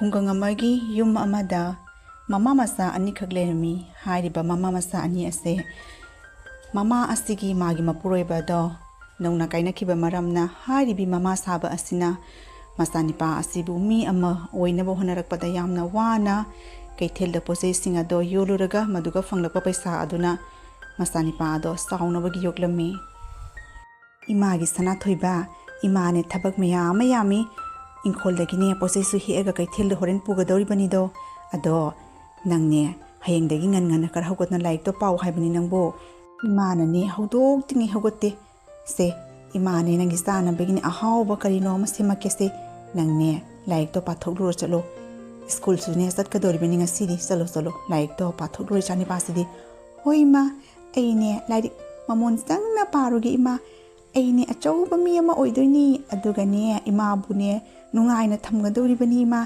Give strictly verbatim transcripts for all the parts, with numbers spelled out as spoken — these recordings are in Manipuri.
ꯈꯨꯡꯒꯪ ꯑꯃꯒꯤ ꯌꯨꯝ ꯑꯃꯗ ꯃꯃꯥ ꯃꯆꯥ ꯑꯅꯤꯈꯛ ꯂꯩꯔꯝꯃꯤ꯫ ꯍꯥꯏꯔꯤꯕ ꯃꯃꯥ ꯃꯆꯥ ꯑꯅꯤ ꯑꯁꯦ, ꯃꯃꯥ ꯑꯁꯤꯒꯤ ꯃꯥꯒꯤ ꯃꯄꯨꯔꯣꯏꯕ ꯑꯗꯣ ꯅꯧꯅ ꯀꯥꯏꯅꯈꯤꯕ ꯃꯔꯝꯅ, ꯍꯥꯏꯔꯤꯕꯤ ꯃꯃꯥ ꯁꯥꯕ ꯑꯁꯤꯅ ꯃꯆꯥꯅꯤꯄꯥ ꯑꯁꯤꯕꯨ ꯃꯤ ꯑꯃ ꯑꯣꯏꯅꯕ ꯍꯣꯠꯅꯔꯛꯄꯗ ꯌꯥꯝꯅ ꯋꯥꯅ ꯀꯩꯊꯦꯜꯗ ꯄꯣꯠꯆꯩꯁꯤꯡ ꯑꯗꯣ ꯌꯣꯜꯂꯨꯔꯒ ꯃꯗꯨꯒ ꯐꯪꯂꯛꯄ ꯄꯩꯁꯥ ꯑꯗꯨꯅ ꯃꯆꯥꯅꯤꯄꯥ ꯑꯗꯣ ꯆꯥꯎꯅꯕꯒꯤ ꯌꯣꯛꯂꯝꯃꯤ꯫ "ꯏꯃꯥꯒꯤ ꯁꯅꯥꯊꯣꯏꯕ, ꯏꯃꯥꯅꯦ ꯊꯕꯛ ꯃꯌꯥꯝ ꯑꯃ ꯌꯥꯝꯃꯤ, ꯏꯪꯈꯣꯜꯗꯒꯤꯅꯦ ꯄꯣꯠꯆꯩꯁꯨ ꯍꯦꯛꯑꯒ ꯀꯩꯊꯦꯜꯗ ꯍꯣꯔꯦꯟ ꯄꯨꯒꯗꯧꯔꯤꯕꯅꯤꯗꯣ꯫ ꯑꯗꯣ ꯅꯪꯅꯦ ꯍꯌꯦꯡꯗꯒꯤ ꯉꯟ ꯉꯟꯅ ꯈꯔ ꯍꯧꯒꯠꯅ ꯂꯥꯏꯔꯤꯛꯇꯣ ꯄꯥꯎ ꯍꯥꯏꯕꯅꯤ ꯅꯪꯕꯨ꯫ ꯏꯃꯥꯅꯅꯦ ꯍꯧꯗꯣꯛꯇ꯭ꯔꯤꯉꯩ ꯍꯧꯒꯠꯇꯦ꯫ ꯁꯦ, ꯏꯃꯥꯅꯦ ꯅꯪꯒꯤ ꯆꯥꯅꯕꯒꯤꯅꯦ ꯑꯍꯥꯎꯕ ꯀꯔꯤꯅꯣ ꯑꯃ ꯁꯦꯝꯃꯛꯀꯦꯁꯦ꯫ ꯅꯪꯅꯦ ꯂꯥꯏꯔꯤꯛꯇꯣ ꯄꯥꯊꯣꯛꯂꯨꯔꯣ ꯆꯠꯂꯣ꯫ ꯁ꯭ꯀꯨꯜꯁꯨꯅꯦ ꯆꯠꯀꯗꯧꯔꯤꯕꯅꯤ ꯉꯁꯤꯗꯤ꯫ ꯆꯠꯂꯣ, ꯆꯠꯂꯣ, ꯂꯥꯏꯔꯤꯛꯇꯣ ꯄꯥꯊꯣꯛꯂꯨꯔꯣ ꯏꯆꯥꯅꯤꯄꯥꯁꯤꯗꯤ꯫" "ꯍꯣꯏ ꯏꯃꯥ, ꯑꯩꯅꯦ ꯂꯥꯏꯔꯤꯛ ꯃꯃꯣꯟ ꯆꯪꯅ ꯄꯥꯔꯨꯒꯦ ꯏꯃꯥ꯫ ꯑꯩꯅꯦ ꯑꯆꯧꯕ ꯃꯤ ꯑꯃ ꯑꯣꯏꯗꯣꯏꯅꯤ, ꯑꯗꯨꯒꯅꯦ ꯏꯃꯥꯕꯨꯅꯦ ꯅꯨꯡꯉꯥꯏꯅ ꯊꯝꯒꯗꯧꯔꯤꯕꯅꯤ ꯏꯃꯥ꯫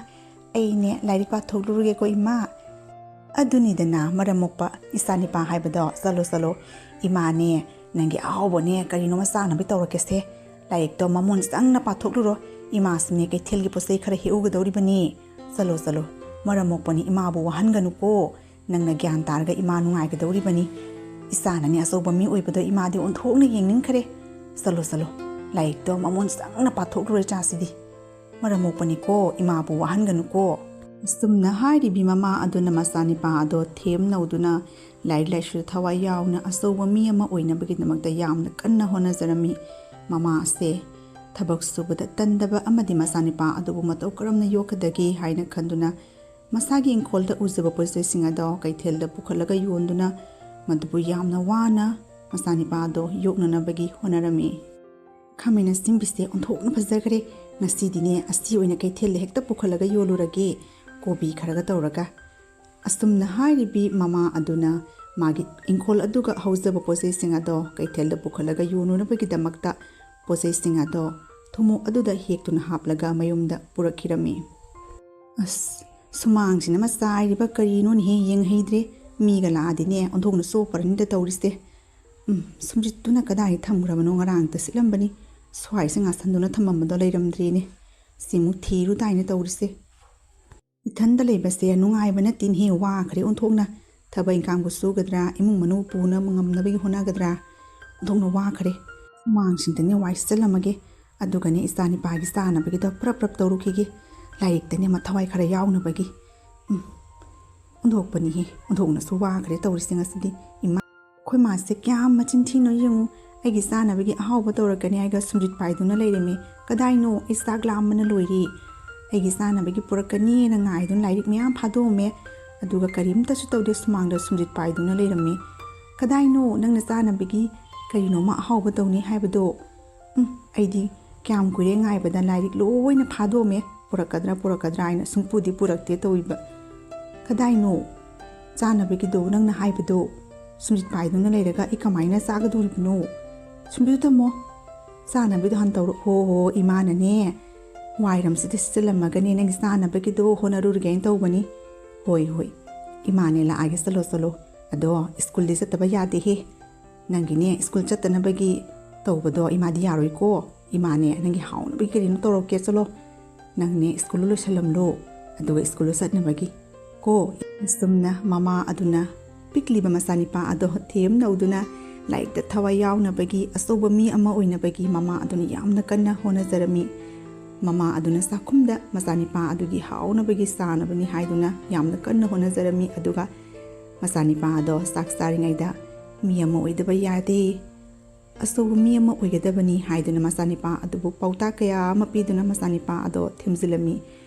ꯑꯩꯅꯦ ꯂꯥꯏꯔꯤꯛ ꯄꯥꯊꯣꯛꯂꯨꯔꯒꯦꯀꯣ ꯏꯃꯥ꯫" "ꯑꯗꯨꯅꯤꯗꯅ ꯃꯔꯝ ꯃꯣꯛꯄ ꯏꯆꯥꯅꯤꯄꯥ ꯍꯥꯏꯕꯗꯣ꯫ ꯆꯠꯂꯣ, ꯆꯠꯂꯣ, ꯏꯃꯥꯅꯦ ꯅꯪꯒꯤ ꯑꯍꯥꯎꯕꯅꯦ ꯀꯔꯤꯅꯣꯃ ꯆꯥꯅꯕ ꯇꯧꯔꯛꯀꯦꯁꯦ꯫ ꯂꯥꯏꯔꯤꯛꯇꯣ ꯃꯃꯣꯟ ꯆꯪꯅ ꯄꯥꯊꯣꯛꯂꯨꯔꯣ꯫ ꯏꯃꯥꯁꯨꯅꯦ ꯀꯩꯊꯦꯜꯒꯤ ꯄꯣꯠ ꯆꯩ ꯈꯔ ꯍꯦꯛꯎꯒꯗꯧꯔꯤꯕꯅꯤ꯫ ꯆꯠꯂꯣ, ꯆꯠꯂꯣ, ꯃꯔꯝ ꯃꯣꯛꯄꯅꯤ, ꯏꯃꯥꯕꯨ ꯋꯥꯍꯟꯒꯅꯨꯀꯣ꯫ ꯅꯪꯅ ꯒ꯭ꯌꯥꯟ ꯇꯥꯔꯒ ꯏꯃꯥ ꯅꯨꯡꯉꯥꯏꯒꯗꯧꯔꯤꯕꯅꯤ꯫ ꯏꯆꯥꯅꯅꯦ ꯑꯆꯧꯕ ꯃꯤ ꯑꯣꯏꯕꯗꯣ ꯏꯃꯥꯗꯤ ꯑꯣꯟꯊꯣꯛꯅ ꯌꯦꯡꯅꯤꯡꯈ꯭ꯔꯦ꯫ ꯆꯠꯂꯣ, ꯆꯠꯂꯣ, ꯂꯥꯏꯔꯤꯛꯇꯣ ꯃꯃꯣꯟ ꯆꯪꯅ ꯄꯥꯊꯣꯛꯂꯨꯔꯣ ꯏꯆꯥꯁꯤꯗꯤ꯫ ꯃꯔꯝ ꯃꯣꯛꯄꯅꯤꯀꯣ, ꯏꯃꯥꯕꯨ ꯋꯥꯍꯟꯒꯅꯨꯀꯣ꯫" ꯑꯁꯨꯝꯅ ꯍꯥꯏꯔꯤꯕꯤ ꯃꯃꯥ ꯑꯗꯨꯅ ꯃꯆꯥꯅꯤꯄꯥ ꯑꯗꯣ ꯊꯦꯝ ꯅꯧꯗꯨꯅ ꯂꯥꯏꯔꯤꯛ ꯂꯥꯏꯁꯨꯗ ꯊꯋꯥꯏ ꯌꯥꯎꯅ ꯑꯆꯧꯕ ꯃꯤ ꯑꯃ ꯑꯣꯏꯅꯕꯒꯤꯗꯃꯛꯇ ꯌꯥꯝꯅ ꯀꯟꯅ ꯍꯣꯠꯅꯖꯔꯝꯃꯤ꯫ ꯃꯃꯥ ꯑꯁꯦ ꯊꯕꯛ ꯁꯨꯕꯗ ꯇꯟꯗꯕ ꯑꯃꯗꯤ ꯃꯆꯥꯅꯤꯄꯥ ꯑꯗꯨꯕꯨ ꯃꯇꯧ ꯀꯔꯝꯅ ꯌꯣꯛꯀꯗꯒꯦ ꯍꯥꯏꯅ ꯈꯟꯗꯨꯅ ꯃꯁꯥꯒꯤ ꯏꯪꯈꯣꯜꯗ ꯎꯖꯕ ꯄꯣꯠꯆꯩꯁꯤꯡ ꯑꯗꯣ ꯀꯩꯊꯦꯜꯗ ꯄꯨꯈꯠꯂꯒ ꯌꯣꯟꯗꯨꯅ ꯃꯗꯨꯕꯨ ꯌꯥꯝꯅ ꯋꯥꯅ ꯃꯆꯥꯅꯤꯄꯥ ꯑꯗꯣ ꯌꯣꯛꯅꯅꯕꯒꯤ ꯍꯣꯠꯅꯔꯝꯃꯤ꯫ "ꯈꯥꯃꯦꯟ ꯑꯁꯤꯟꯕꯤꯁꯦ ꯑꯣꯟꯊꯣꯛꯅ ꯐꯖꯈ꯭ꯔꯦ꯫ ꯉꯁꯤꯗꯤꯅꯦ ꯑꯁꯤ ꯑꯣꯏꯅ ꯀꯩꯊꯦꯜꯗ ꯍꯦꯛꯇ ꯄꯨꯈꯠꯂꯒ ꯌꯣꯜꯂꯨꯔꯒꯦ, ꯀꯣꯕꯤ ꯈꯔꯒ ꯇꯧꯔꯒ꯫" ꯑꯁꯨꯝꯅ ꯍꯥꯏꯔꯤꯕꯤ ꯃꯃꯥ ꯑꯗꯨꯅ ꯃꯥꯒꯤ ꯏꯪꯈꯣꯜ ꯑꯗꯨꯒ ꯍꯧꯖꯕ ꯄꯣꯠꯆꯩꯁꯤꯡ ꯑꯗꯣ ꯀꯩꯊꯦꯜꯗ ꯄꯨꯈꯠꯂꯒ ꯌꯣꯟꯅꯅꯕꯒꯤꯗꯃꯛꯇ ꯄꯣꯠꯆꯩꯁꯤꯡ ꯑꯗꯣ ꯊꯨꯝꯃꯣꯛ ꯑꯗꯨꯗ ꯍꯦꯛꯇꯨꯅ ꯍꯥꯞꯂꯒ ꯃꯌꯨꯝꯗ ꯄꯨꯔꯛꯈꯤꯔꯝꯃꯤ꯫ "ꯑꯁ, ꯁꯨꯃꯥꯡꯁꯤꯅ ꯑꯃ ꯆꯥꯏꯔꯤꯕ ꯀꯔꯤꯅꯣꯅꯦꯍꯦ, ꯌꯦꯡꯍꯩꯗ꯭ꯔꯦ꯫ ꯃꯤꯒ ꯂꯥꯛꯑꯗꯤꯅꯦ ꯑꯣꯟꯊꯣꯛꯅ ꯆꯣꯞꯄꯔꯅꯤꯗ ꯇꯧꯔꯤꯁꯦ꯫ ꯎꯝ, ꯁꯨꯝꯖꯤꯠꯇꯨꯅ ꯀꯗꯥꯏꯗ ꯊꯝꯈ꯭ꯔꯕꯅꯣ? ꯉꯔꯥꯡꯇ ꯁꯤꯠꯂꯝꯕꯅꯤ꯫ ꯁ꯭ꯋꯥꯏꯁꯦ ꯉꯥꯁꯟꯗꯨꯅ ꯊꯝꯃꯝꯕꯗꯣ ꯂꯩꯔꯝꯗ꯭ꯔꯦꯅꯦ꯫ ꯁꯤꯃꯨꯛ ꯊꯤꯔꯨ ꯇꯥꯏꯅ ꯇꯧꯔꯤꯁꯦ꯫" ꯏꯊꯟꯗ ꯂꯩꯕꯁꯦ ꯅꯨꯡꯉꯥꯏꯕ ꯅꯠꯇꯦꯅꯦꯍꯦ, ꯋꯥꯈ꯭ꯔꯦ ꯑꯣꯟꯊꯣꯛꯅ꯫ ꯊꯕꯛ ꯏꯪꯈꯥꯡꯕꯨ ꯁꯨꯒꯗ꯭ꯔꯥ, ꯏꯃꯨꯡ ꯃꯅꯨꯡ ꯄꯨꯅꯕ ꯉꯝꯅꯕꯒꯤ ꯍꯣꯠꯅꯒꯗ꯭ꯔꯥ, ꯑꯣꯟꯊꯣꯛꯅ ꯋꯥꯈ꯭ꯔꯦ꯫ ꯁꯨꯃꯥꯡꯁꯤꯡꯗꯅꯦ ꯋꯥꯏ ꯁꯤꯠꯆꯜꯂꯝꯃꯒꯦ꯫ ꯑꯗꯨꯒꯅꯦ ꯏꯆꯥ ꯅꯤꯄꯥꯒꯤ ꯆꯥꯅꯕꯒꯤꯗꯣ ꯄ꯭ꯔꯞ ꯄ꯭ꯔꯞ ꯇꯧꯔꯨꯈꯤꯒꯦ꯫ ꯂꯥꯏꯔꯤꯛꯇꯅꯦ ꯃꯊꯋꯥꯏ ꯈꯔ ꯌꯥꯎꯅꯕꯒꯤ꯫ ꯎꯝ, ꯑꯣꯟꯊꯣꯛꯄꯅꯤꯍꯦ, ꯑꯣꯟꯊꯣꯛꯅꯁꯨ ꯋꯥꯈ꯭ꯔꯦ ꯇꯧꯔꯤꯁꯦ ꯉꯁꯤꯗꯤ꯫ ꯏꯃꯥ, ꯑꯩꯈꯣꯏ ꯃꯥꯁꯦ ꯀꯌꯥꯝ ꯃꯆꯤꯟ ꯊꯤꯅꯣ ꯌꯦꯡꯉꯨ꯫ ꯑꯩꯒꯤ ꯆꯥꯅꯕꯒꯤ ꯑꯍꯥꯎꯕ ꯇꯧꯔꯛꯀꯅꯤ ꯍꯥꯏꯔꯒ ꯁꯨꯝꯖꯤꯠ ꯄꯥꯏꯗꯨꯅ ꯂꯩꯔꯝꯃꯦ꯫ ꯀꯗꯥꯏꯅꯣ? ꯑꯩ ꯆꯥꯛ ꯂꯥꯝꯕꯅ ꯂꯣꯏꯔꯦ꯫ ꯑꯩꯒꯤ ꯆꯥꯅꯕꯒꯤ ꯄꯨꯔꯛꯀꯅꯤꯅ ꯉꯥꯏꯗꯨꯅ ꯂꯥꯏꯔꯤꯛ ꯃꯌꯥꯝ ꯐꯥꯗꯣꯛꯑꯝꯃꯦ꯫ ꯑꯗꯨꯒ ꯀꯔꯤꯝꯇꯁꯨ ꯇꯧꯗꯦ, ꯁꯨꯃꯥꯡꯗ ꯁꯨꯝꯖꯤꯠ ꯄꯥꯏꯗꯨꯅ ꯂꯩꯔꯝꯃꯦ꯫ ꯀꯗꯥꯏꯅꯣ ꯅꯪꯅ ꯆꯥꯅꯕꯒꯤ ꯀꯔꯤꯅꯣꯃ ꯑꯍꯥꯎꯕ ꯇꯧꯅꯤ ꯍꯥꯏꯕꯗꯣ? ꯎꯝ, ꯑꯩꯗꯤ ꯀꯌꯥꯝ ꯀꯨꯏꯔꯦ ꯉꯥꯏꯕꯗ, ꯂꯥꯏꯔꯤꯛ ꯂꯣꯏꯅ ꯐꯥꯗꯣꯛꯑꯝꯃꯦ, ꯄꯨꯔꯛꯀꯗ꯭ꯔꯥ ꯄꯨꯔꯛꯀꯗ꯭ꯔꯥ ꯍꯥꯏꯅ ꯁꯨꯡꯄꯨꯗꯤ ꯄꯨꯔꯛꯇꯦ ꯇꯧꯏꯕ꯫ ꯀꯗꯥꯏꯅꯣ ꯆꯥꯅꯕꯒꯤꯗꯣ ꯅꯪꯅ ꯍꯥꯏꯕꯗꯣ? ꯁꯨꯝꯖꯤꯠ ꯄꯥꯏꯗꯨꯅ ꯂꯩꯔꯒ ꯑꯩ ꯀꯃꯥꯏꯅ ꯆꯥꯒꯗꯣꯔꯤꯕꯅꯣ? ꯁꯨꯝꯕꯤꯗꯨ ꯇꯝꯃꯣ, ꯆꯥꯅꯕꯒꯤꯗꯣ ꯍꯥꯟꯅ ꯇꯧꯔꯣ꯫ ꯍꯣ ꯍꯣ, ꯏꯃꯥꯅꯅꯦ ꯋꯥꯏꯔꯝꯁꯤꯗ ꯁꯤꯠꯆꯜꯂꯝꯃꯒꯅꯦ ꯅꯪꯒꯤ ꯆꯥꯅꯕꯒꯤꯗꯣ ꯍꯣꯠꯅꯔꯨꯔꯒꯦꯅ ꯇꯧꯕꯅꯤ꯫ ꯍꯣꯏ ꯍꯣꯏ, ꯏꯃꯥꯅꯦ ꯂꯥꯛꯑꯒꯦ, ꯆꯠꯂꯣ ꯆꯠꯂꯣ꯫ ꯑꯗꯣ ꯁ꯭ꯀꯨꯜꯗꯤ ꯆꯠꯇꯕ ꯌꯥꯗꯦꯍꯦ꯫ ꯅꯪꯒꯤꯅꯦ ꯁ꯭ꯀꯨꯜ ꯆꯠꯇꯅꯕꯒꯤ ꯇꯧꯕꯗꯣ ꯏꯃꯥꯗꯤ ꯌꯥꯔꯣꯏꯀꯣ꯫ ꯏꯃꯥꯅꯦ ꯅꯪꯒꯤ ꯍꯥꯎꯅꯕꯒꯤ ꯀꯔꯤꯅꯣ ꯇꯧꯔꯛꯀꯦ, ꯆꯠꯂꯣ꯫ ꯅꯪꯅꯦ ꯁ꯭ꯀꯨꯜ ꯂꯣꯏꯁꯜꯂꯝꯂꯣ, ꯑꯗꯨꯒ ꯁ꯭ꯀꯨꯜ ꯆꯠꯅꯕꯒꯤ ꯀꯣ꯫ ꯑꯁꯨꯝꯅ ꯃꯃꯥ ꯑꯗꯨꯅ ꯄꯤꯛꯂꯤꯕ ꯃꯆꯥꯅꯤꯄꯥ ꯑꯗꯣ ꯊꯦꯝꯅꯧꯗꯨꯅ ꯂꯥꯏꯔꯤꯛꯇ ꯊꯋꯥꯏ ꯌꯥꯎꯅꯕꯒꯤ, ꯑꯆꯧꯕ ꯃꯤ ꯑꯃ ꯑꯣꯏꯅꯕꯒꯤ ꯃꯃꯥ ꯑꯗꯨꯅ ꯌꯥꯝꯅ ꯀꯟꯅ ꯍꯣꯠꯅꯖꯔꯝꯃꯤ꯫ ꯃꯃꯥ ꯑꯗꯨꯅ ꯆꯥꯛꯈꯨꯝꯗ ꯃꯆꯥꯅꯤꯄꯥ ꯑꯗꯨꯒꯤ ꯍꯥꯎꯅꯕꯒꯤ ꯆꯥꯅꯕꯅꯤ ꯍꯥꯏꯗꯨꯅ ꯌꯥꯝꯅ ꯀꯟꯅ ꯍꯣꯠꯅꯖꯔꯝꯃꯤ꯫ ꯑꯗꯨꯒ ꯃꯆꯥꯅꯤꯄꯥ ꯑꯗꯣ ꯆꯥꯛ ꯆꯥꯔꯤꯉꯩꯗ ꯃꯤ ꯑꯃ ꯑꯣꯏꯗꯕ ꯌꯥꯗꯦ, ꯑꯆꯧꯕ ꯃꯤ ꯑꯃ ꯑꯣꯏꯒꯗꯕꯅꯤ ꯍꯥꯏꯗꯨꯅ ꯃꯆꯥꯅꯤꯄꯥ ꯑꯗꯨꯕꯨ ꯄꯥꯎꯇꯥꯛ ꯀꯌꯥ ꯑꯃ ꯄꯤꯗꯨꯅ ꯃꯆꯥꯅꯤꯄꯥ ꯑꯗꯣ ꯊꯦꯝꯖꯤꯜꯂꯝꯃꯤ꯫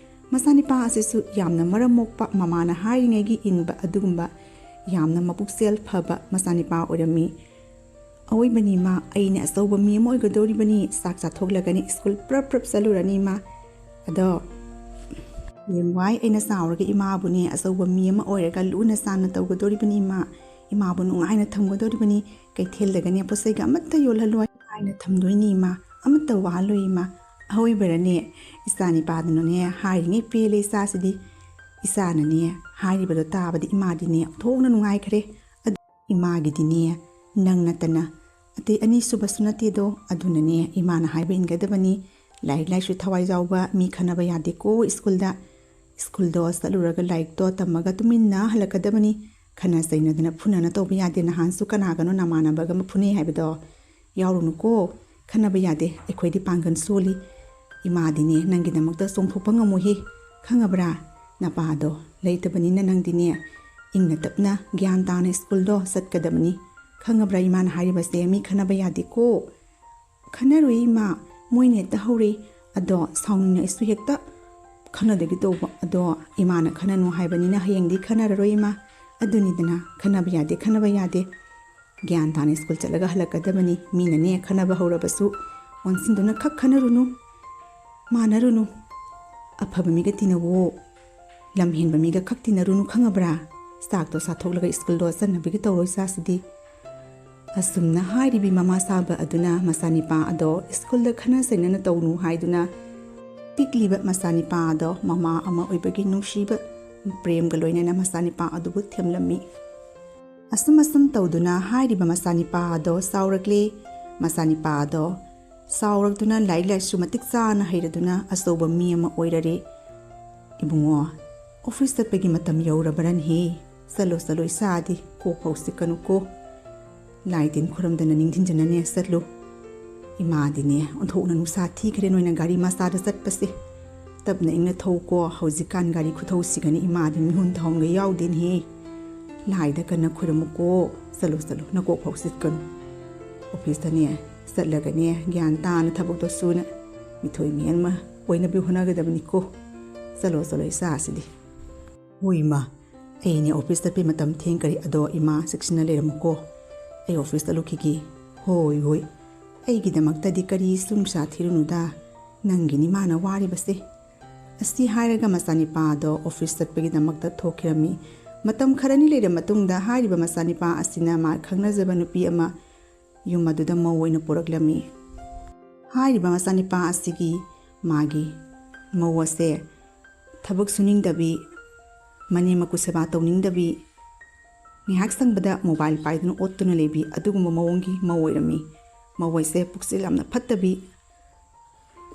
ꯃꯆꯥꯅꯤꯄꯥ ꯑꯁꯤꯁꯨ ꯌꯥꯝꯅ ꯃꯔꯝ ꯃꯣꯛꯄ, ꯃꯃꯥꯅ ꯍꯥꯏꯔꯤꯉꯩꯒꯤ ꯏꯟꯕ ꯑꯗꯨꯒꯨꯝꯕ ꯌꯥꯝꯅ ꯃꯄꯨꯛꯆꯦꯜ ꯐꯕ ꯃꯆꯥꯅꯤꯄꯥ ꯑꯣꯏꯔꯝꯃꯤ꯫ "ꯑꯑꯣꯏꯕꯅꯤ ꯏꯃꯥ, ꯑꯩꯅ ꯑꯆꯧꯕ ꯃꯤ ꯑꯃ ꯑꯣꯏꯒꯗꯧꯔꯤꯕꯅꯤ, ꯆꯥꯛ ꯆꯥꯊꯣꯛꯂꯒꯅꯤ ꯁ꯭ꯀꯨꯜ ꯄ꯭ꯔꯞ ꯄ꯭ꯔꯞ ꯆꯠꯂꯨꯔꯅꯤ ꯏꯃꯥ꯫ ꯑꯗꯣ ꯍꯌꯦꯡꯋꯥꯏ ꯑꯩꯅ ꯆꯥꯎꯔꯒ ꯏꯃꯥꯕꯨꯅꯦ ꯑꯆꯧꯕ ꯃꯤ ꯑꯃ ꯑꯣꯏꯔꯒ ꯂꯨꯅ ꯆꯥꯟꯅ ꯇꯧꯒꯗꯧꯔꯤꯕꯅꯤ ꯏꯃꯥ, ꯏꯃꯥꯕꯨ ꯅꯨꯡꯉꯥꯏꯅ ꯊꯝꯒꯗꯧꯔꯤꯕꯅꯤ, ꯀꯩꯊꯦꯜꯗꯒꯅꯦ ꯄꯣꯠ ꯆꯩꯒ ꯑꯃꯠꯇ ꯌꯣꯜꯍꯜꯂꯣꯏ, ꯅꯨꯡꯉꯥꯏꯅ ꯊꯝꯗꯣꯏꯅꯤ ꯏꯃꯥ, ꯑꯃꯠꯇ ꯋꯥꯍꯜꯂꯣꯏ ꯏꯃꯥ"꯫ ꯑꯍꯣꯏꯕꯔꯅꯦ? ꯏꯆꯥ ꯅꯤꯄꯥꯗꯨꯅꯅꯦ ꯍꯥꯏꯔꯤꯉꯩ ꯄꯦꯜꯂꯦ ꯏꯆꯥꯁꯤꯗꯤ꯫ ꯏꯆꯥꯅꯅꯦ ꯍꯥꯏꯔꯤꯕꯗꯣ ꯇꯥꯕꯗ ꯏꯃꯥꯗꯤꯅꯦ ꯑꯣꯟꯊꯣꯛꯅ ꯅꯨꯡꯉꯥꯏꯈ꯭ꯔꯦ꯫ ꯑꯗꯨ ꯏꯃꯥꯒꯤꯗꯤꯅꯦ ꯅꯪ ꯅꯠꯇꯅ ꯑꯇꯩ ꯑꯅꯤꯁꯨꯕꯁꯨ ꯅꯠꯇꯦꯗꯣ, ꯑꯗꯨꯅꯅꯦ ꯏꯃꯥꯅ ꯍꯥꯏꯕ ꯏꯟꯒꯗꯕꯅꯤ꯫ ꯂꯥꯏꯔꯤꯛ ꯂꯥꯏꯁꯨ ꯊꯋꯥꯏ ꯌꯥꯎꯕ ꯃꯤ ꯈꯟꯅꯕ ꯌꯥꯗꯦꯀꯣ ꯁ꯭ꯀꯨꯜꯗ꯫ ꯁ꯭ꯀꯨꯜꯗꯣ ꯆꯠꯂꯨꯔꯒ ꯂꯥꯏꯔꯤꯛꯇꯣ ꯇꯝꯃꯒ ꯇꯨꯃꯤꯟꯅ ꯍꯜꯂꯛꯀꯗꯕꯅꯤ꯫ ꯈꯠꯅ ꯆꯩꯅꯗꯅ ꯐꯨꯅꯅ ꯇꯧꯕ ꯌꯥꯗꯦ꯫ ꯅꯍꯥꯟꯁꯨ ꯀꯅꯥꯒꯅꯣ ꯅꯃꯥꯟꯅꯕꯒ ꯑꯃ ꯐꯨꯅꯩ ꯍꯥꯏꯕꯗꯣ ꯌꯥꯎꯔꯨꯅꯨꯀꯣ꯫ ꯈꯠꯅꯕ ꯌꯥꯗꯦ, ꯑꯩꯈꯣꯏꯗꯤ ꯄꯥꯡꯒꯜ ꯁꯣꯜꯂꯤ꯫ ꯏꯃꯥꯗꯤꯅꯦ ꯅꯪꯒꯤꯗꯃꯛꯇ ꯆꯣꯡꯊꯣꯛꯄ ꯉꯝꯃꯣꯏꯍꯦ, ꯈꯪꯉꯕ꯭ꯔꯥ? ꯅꯄꯥꯗꯣ ꯂꯩꯇꯕꯅꯤꯅ ꯅꯪꯗꯤꯅꯦ ꯏꯪꯅ ꯇꯞꯅ ꯒ꯭ꯌꯥꯟ ꯇꯥꯅ ꯁ꯭ꯀꯨꯜꯗꯣ ꯆꯠꯀꯗꯕꯅꯤ꯫ ꯈꯪꯉꯕ꯭ꯔꯥ ꯏꯃꯥꯅ ꯍꯥꯏꯔꯤꯕꯁꯦ? ꯃꯤ ꯈꯠꯅꯕ ꯌꯥꯗꯦꯀꯣ꯫ ꯈꯟꯅꯔꯨꯏ ꯏꯃꯥ, ꯃꯣꯏꯅ ꯍꯦꯛꯇ ꯍꯧꯔꯦ꯫ ꯑꯗꯣ ꯁꯥꯎꯅꯤꯡꯅ ꯑꯩꯁꯨ ꯍꯦꯛꯇ ꯈꯟꯅꯗꯒꯦ ꯇꯧꯕ꯫ ꯑꯗꯣ ꯏꯃꯥꯅ ꯈꯟꯅꯅꯨ ꯍꯥꯏꯕꯅꯤꯅ ꯍꯌꯦꯡꯗꯤ ꯈꯟꯅꯔꯔꯣꯏ ꯏꯃꯥ꯫ ꯑꯗꯨꯅꯤꯗꯅ, ꯈꯟꯅꯕ ꯌꯥꯗꯦ, ꯈꯟꯅꯕ ꯌꯥꯗꯦ꯫ ꯒ꯭ꯌꯥꯟ ꯇꯥꯅ ꯁ꯭ꯀꯨꯜ ꯆꯠꯂꯒ ꯍꯜꯂꯛꯀꯗꯕꯅꯤ꯫ ꯃꯤꯅꯅꯦ ꯈꯟꯅꯕ ꯍꯧꯔꯕꯁꯨ ꯑꯣꯟꯁꯤꯟꯗꯨꯅ ꯈꯛ ꯈꯟꯅꯔꯨꯅꯨ, ꯃꯥꯟꯅꯔꯨꯅꯨ꯫ ꯑꯐꯕ ꯃꯤꯒ ꯇꯤꯟꯅꯧꯋꯣ, ꯂꯝ ꯍꯦꯟꯕ ꯃꯤꯒ ꯈꯛ ꯇꯤꯟꯅꯔꯨꯅꯨ, ꯈꯪꯉꯕ꯭ꯔꯥ? ꯆꯥꯛꯇꯣ ꯆꯥꯊꯣꯛꯂꯒ ꯁ꯭ꯀꯨꯜꯗꯣ ꯆꯠꯅꯕꯒꯤ ꯇꯧꯔꯣ ꯏꯆꯥꯁꯤꯗꯤ꯫ ꯑꯁꯨꯝꯅ ꯍꯥꯏꯔꯤꯕꯤ ꯃꯃꯥ ꯁꯥꯕ ꯑꯗꯨꯅ ꯃꯆꯥꯅꯤꯄꯥ ꯑꯗꯣ ꯁ꯭ꯀꯨꯜꯗ ꯈꯠꯅ ꯆꯩꯅꯅ ꯇꯧꯅꯨ ꯍꯥꯏꯗꯨꯅ ꯄꯤꯛꯂꯤꯕ ꯃꯆꯥꯅꯤꯄꯥ ꯑꯗꯣ ꯃꯃꯥ ꯑꯃ ꯑꯣꯏꯕꯒꯤ ꯅꯨꯡꯁꯤꯕ ꯄ꯭ꯔꯦꯝꯒ ꯂꯣꯏꯅꯅ ꯃꯆꯥꯅꯤꯄꯥ ꯑꯗꯨꯕꯨ ꯊꯦꯝꯂꯝꯃꯤ꯫ ꯑꯁꯨꯝ ꯑꯁꯨꯝ ꯇꯧꯗꯨꯅ ꯍꯥꯏꯔꯤꯕ ꯃꯆꯥꯅꯤꯄꯥ ꯑꯗꯣ ꯆꯥꯎꯔꯛꯂꯦ꯫ ꯃꯆꯥꯅꯤꯄꯥ ꯑꯗꯣ ꯆꯥꯎꯔꯛꯇꯨꯅ ꯂꯥꯏꯔꯤꯛ ꯂꯥꯏꯁꯨ ꯃꯇꯤꯛ ꯆꯥꯅ ꯍꯩꯔꯗꯨꯅ ꯑꯆꯧꯕ ꯃꯤ ꯑꯃ ꯑꯣꯏꯔꯔꯦ꯫ ꯏꯕꯨꯡꯉꯣ, ꯑꯣꯐꯤꯁ ꯆꯠꯄꯒꯤ ꯃꯇꯝ ꯌꯧꯔꯕ꯭ꯔꯅꯦꯍꯦ? ꯆꯠꯂꯣ, ꯆꯠꯂꯣ ꯏꯆꯥꯗꯤ, ꯀꯣꯛ ꯐꯥꯎ ꯆꯤꯛꯀꯅꯨꯀꯣ꯫ ꯂꯥꯏ ꯇꯤꯟ ꯈꯨꯔꯝꯗꯅ ꯅꯤꯡꯊꯤꯟꯖꯅꯅꯦ ꯆꯠꯂꯨ꯫ ꯏꯃꯥꯗꯤꯅꯦ ꯑꯣꯟꯊꯣꯛꯅ ꯅꯨꯡꯁꯥ ꯊꯤꯈ꯭ꯔꯦ ꯅꯣꯏꯅ ꯒꯥꯔꯤ ꯃꯆꯥꯗ ꯆꯠꯄꯁꯦ꯫ ꯇꯞꯅ ꯏꯪꯅ ꯊꯧꯀꯣ, ꯍꯧꯖꯤꯛꯀꯥꯟ ꯒꯥꯔꯤ ꯈꯨꯊꯧꯁꯤꯒꯅꯤ ꯏꯃꯥꯗꯤ ꯃꯤꯍꯨꯟ ꯊꯥꯍꯨꯟꯒ ꯌꯥꯎꯗꯦꯅꯦꯍꯦ꯫ ꯂꯥꯏꯗ ꯀꯟꯅ ꯈꯨꯔꯝꯃꯨꯀꯣ꯫ ꯆꯠꯂꯨ, ꯆꯠꯂꯨ, ꯅꯀꯣꯛ ꯐꯥꯎ ꯆꯤꯠꯀꯅꯨ꯫ ꯑꯣꯐꯤꯁꯇꯅꯦ ꯆꯠꯂꯒꯅꯦ ꯒ꯭ꯌꯥꯟ ꯇꯥꯅ ꯊꯕꯛꯇꯣ ꯁꯨꯅ ꯃꯤꯊꯣꯏ ꯃꯤꯍꯦꯟ ꯑꯃ ꯑꯣꯏꯅꯕ ꯍꯣꯠꯅꯒꯗꯕꯅꯤꯀꯣ꯫ ꯆꯠꯂꯣ, ꯆꯠꯂꯣ ꯏꯆꯥꯁꯤꯗꯤ꯫ ꯍꯣꯏ ꯏꯃꯥ, ꯑꯩꯅꯦ ꯑꯣꯐꯤꯁ ꯆꯠꯄꯩ ꯃꯇꯝ ꯊꯦꯡꯈꯔꯦ꯫ ꯑꯗꯣ ꯏꯃꯥ ꯆꯦꯛꯁꯤꯟꯅ ꯂꯩꯔꯝꯃꯨꯀꯣ꯫ ꯑꯩ ꯑꯣꯐꯤꯁ ꯆꯠꯂꯨꯈꯤꯒꯦ꯫ ꯍꯣꯏ, ꯍꯣꯏ꯫ ꯑꯩꯒꯤꯗꯃꯛꯇꯗꯤ ꯀꯔꯤꯁꯨ ꯅꯨꯡꯁꯥ ꯊꯤꯔꯨꯅꯨꯗ꯫ ꯅꯪꯒꯤꯅꯤ ꯃꯥꯅ ꯋꯥꯔꯤꯕꯁꯦ꯫ ꯑꯁꯤ ꯍꯥꯏꯔꯒ ꯃꯆꯥꯅꯤꯄꯥ ꯑꯗꯣ ꯑꯣꯐꯤꯁ ꯆꯠꯄꯒꯤꯗꯃꯛꯇ ꯊꯣꯛꯈꯤꯔꯝꯃꯤ꯫ ꯃꯇꯝ ꯈꯔꯅꯤ ꯂꯩꯔ ꯃꯇꯨꯡꯗ ꯍꯥꯏꯔꯤꯕ ꯃꯆꯥꯅꯤꯄꯥ ꯑꯁꯤꯅ ꯃꯥ ꯈꯪꯅꯖꯕ ꯅꯨꯄꯤ ꯑꯃ ꯌꯨꯝ ꯑꯗꯨꯗ ꯃꯧ ꯑꯣꯏꯅ ꯄꯨꯔꯛꯂꯝꯃꯤ꯫ ꯍꯥꯏꯔꯤꯕ ꯃꯆꯥꯅꯤꯄꯥ ꯑꯁꯤꯒꯤ ꯃꯥꯒꯤ ꯃꯧ ꯑꯁꯦ ꯊꯕꯛ ꯁꯨꯅꯤꯡꯗꯕꯤ, ꯃꯅꯦꯝ ꯃꯀꯨ ꯁꯦꯕꯥ ꯇꯧꯅꯤꯡꯗꯕꯤ, ꯉꯥꯏꯍꯥꯛ ꯁꯪꯕꯗ ꯃꯣꯕꯥꯏꯜ ꯄꯥꯏꯗꯨꯅ ꯑꯣꯠꯇꯨꯅ ꯂꯩꯕꯤ, ꯑꯗꯨꯒꯨꯝꯕ ꯃꯑꯣꯡꯒꯤ ꯃꯧ ꯑꯣꯏꯔꯝꯃꯤ꯫ ꯃꯧ ꯑꯁꯦ ꯄꯨꯛꯆꯦꯜ ꯌꯥꯝꯅ ꯐꯠꯇꯕꯤ,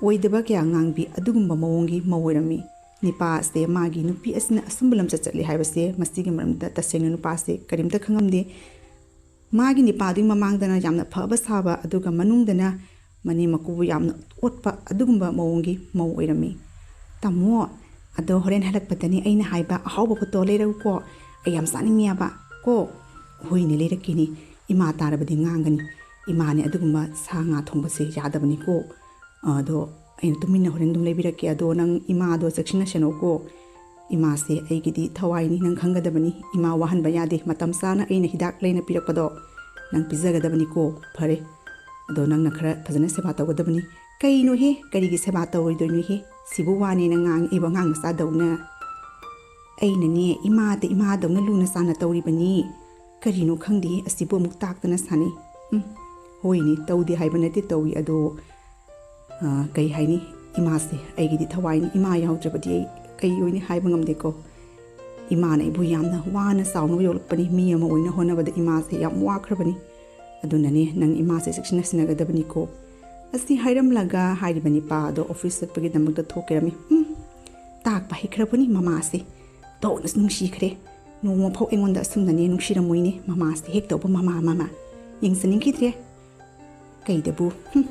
ꯑꯣꯏꯗꯕ ꯀꯌꯥ ꯉꯥꯡꯕꯤ, ꯑꯗꯨꯒꯨꯝꯕ ꯃꯑꯣꯡꯒꯤ ꯃꯧ ꯑꯣꯏꯔꯝꯃꯤ꯫ ꯅꯤꯄꯥꯁꯦ ꯃꯥꯒꯤ ꯅꯨꯄꯤ ꯑꯁꯤꯅ ꯑꯁꯨꯝꯕ ꯂꯝꯆꯠ ꯆꯠꯂꯤ ꯍꯥꯏꯕꯁꯦ, ꯃꯁꯤꯒꯤ ꯃꯔꯝꯗ ꯇꯁꯦꯡꯅ ꯅꯨꯄꯥꯁꯦ ꯀꯔꯤꯝꯇ ꯈꯪꯉꯝꯗꯦ꯫ ꯃꯥꯒꯤ ꯅꯤꯄꯥꯗꯨꯒꯤ ꯃꯃꯥꯡꯗꯅ ꯌꯥꯝꯅ ꯐꯕ ꯁꯥꯕ, ꯑꯗꯨꯒ ꯃꯅꯨꯡꯗꯅ ꯃꯅꯦꯝ ꯃꯀꯨꯕꯨ ꯌꯥꯝꯅ ꯑꯣꯠꯄ ꯑꯗꯨꯒꯨꯝꯕ ꯃꯑꯣꯡꯒꯤ ꯃꯧ ꯑꯣꯏꯔꯝꯃꯤ꯫ "ꯇꯥꯃꯣ, ꯑꯗꯣ ꯍꯣꯔꯦꯟ ꯍꯜꯂꯛꯄꯗꯅꯦ ꯑꯩꯅ ꯍꯥꯏꯕ ꯑꯍꯥꯎꯕ ꯐꯣꯇꯣ ꯂꯩꯔꯛꯎꯀꯣ, ꯑꯩ ꯌꯥꯝ ꯆꯥꯅꯤꯡꯉꯦꯕ ꯀꯣ꯫" "ꯍꯣꯏꯅꯦ, ꯂꯩꯔꯛꯀꯦꯅꯦ, ꯏꯃꯥ ꯇꯥꯔꯕꯗꯤ ꯉꯥꯡꯒꯅꯤ, ꯏꯃꯥꯅꯦ ꯑꯗꯨꯒꯨꯝꯕ ꯁꯥ ꯉꯥ ꯊꯣꯡꯕꯁꯦ ꯌꯥꯗꯕꯅꯤꯀꯣ꯫ ꯑꯗꯣ ꯑꯩꯅ ꯇꯨꯃꯤꯟꯅ ꯍꯣꯔꯦꯟ ꯑꯗꯨꯝ ꯂꯩꯕꯤꯔꯛꯀꯦ, ꯑꯗꯣ ꯅꯪ ꯏꯃꯥꯗꯣ ꯆꯦꯛꯁꯤꯟꯅꯁꯅꯨꯀꯣ꯫ ꯏꯃꯥꯁꯦ ꯑꯩꯒꯤꯗꯤ ꯊꯋꯥꯏꯅꯤ, ꯅꯪ ꯈꯪꯒꯗꯕꯅꯤ꯫ ꯏꯃꯥ ꯋꯥꯍꯟꯕ ꯌꯥꯗꯦ, ꯃꯇꯝ ꯆꯥꯅ ꯑꯩꯅ ꯍꯤꯗꯥꯛ ꯂꯩꯅ ꯄꯤꯔꯛꯄꯗꯣ ꯅꯪ ꯄꯤꯖꯒꯗꯕꯅꯤꯀꯣ꯫ ꯐꯔꯦ, ꯑꯗꯣ ꯅꯪꯅ ꯈꯔ ꯐꯖꯅ ꯁꯦꯕꯥ ꯇꯧꯒꯗꯕꯅꯤ꯫" "ꯀꯩꯅꯣꯍꯦ, ꯀꯔꯤꯒꯤ ꯁꯦꯕꯥ ꯇꯧꯔꯣꯏꯗꯣꯏꯅꯣꯍꯦ? ꯁꯤꯕꯨ ꯋꯥꯅꯦꯅ ꯉꯥꯡꯉꯤꯕ ꯑꯉꯥꯡ ꯃꯆꯥꯗꯧꯅ꯫ ꯑꯩꯅꯅꯦ ꯏꯃꯥꯗ ꯏꯃꯥꯗꯧꯅ ꯂꯨꯅ ꯆꯥꯟꯅ ꯇꯧꯔꯤꯕꯅꯤ꯫ ꯀꯔꯤꯅꯣ ꯈꯪꯗꯦ, ꯑꯁꯤꯕꯨ ꯑꯃꯨꯛ ꯇꯥꯛꯇꯅ ꯁꯥꯟꯅꯩ꯫ ꯎꯝ, ꯍꯣꯏꯅꯦ, ꯇꯧꯗꯦ ꯍꯥꯏꯕ ꯅꯠꯇꯦ, ꯇꯧꯏ꯫ ꯑꯗꯣ, ꯑ, ꯀꯩ ꯍꯥꯏꯅꯤ, ꯏꯃꯥꯁꯦ ꯑꯩꯒꯤꯗꯤ ꯊꯋꯥꯏꯅꯤ꯫ ꯏꯃꯥ ꯌꯥꯎꯗ꯭ꯔꯕꯗꯤ ꯑꯩ ꯀꯩ ꯑꯣꯏꯅꯤ ꯍꯥꯏꯕ ꯉꯝꯗꯦꯀꯣ꯫ ꯏꯃꯥꯅ ꯑꯩꯕꯨ ꯌꯥꯝꯅ ꯋꯥꯅ ꯆꯥꯎꯅꯕ ꯌꯣꯛꯂꯛꯄꯅꯤ꯫ ꯃꯤ ꯑꯃ ꯑꯣꯏꯅ ꯍꯣꯠꯅꯕꯗ ꯏꯃꯥꯁꯦ ꯌꯥꯝ ꯋꯥꯈ꯭ꯔꯕꯅꯤ꯫ ꯑꯗꯨꯅꯅꯦ ꯅꯪ ꯏꯃꯥꯁꯦ ꯆꯦꯛꯁꯤꯟꯅ ꯁꯤꯟꯅꯒꯗꯕꯅꯤꯀꯣ꯫" ꯑꯁꯤ ꯍꯥꯏꯔꯝꯂꯒ ꯍꯥꯏꯔꯤꯕ ꯅꯤꯄꯥ ꯑꯗꯣ ꯑꯣꯐꯤꯁ ꯆꯠꯄꯒꯤꯗꯃꯛꯇ ꯊꯣꯛꯈꯤꯔꯝꯃꯤ꯫ ꯎꯝ, ꯇꯥꯛꯄ ꯍꯩꯈ꯭ꯔꯕꯅꯤ ꯃꯃꯥꯁꯦ꯫ ꯊꯣꯛꯅꯁꯨ ꯅꯨꯡꯁꯤꯈ꯭ꯔꯦ꯫ ꯅꯣꯡꯃ ꯐꯥꯎ ꯑꯩꯉꯣꯟꯗ ꯑꯁꯨꯝꯅꯅꯦ ꯅꯨꯡꯁꯤꯔꯝꯃꯣꯏꯅꯦ꯫ ꯃꯃꯥꯁꯦ ꯍꯦꯛ ꯇꯧꯕ ꯃꯃꯥ ꯃꯃꯥ꯫ ꯌꯦꯡꯖꯅꯤꯡꯈꯤꯗ꯭ꯔꯦ꯫ ꯀꯩꯗꯕꯨ, ꯍꯨꯝ,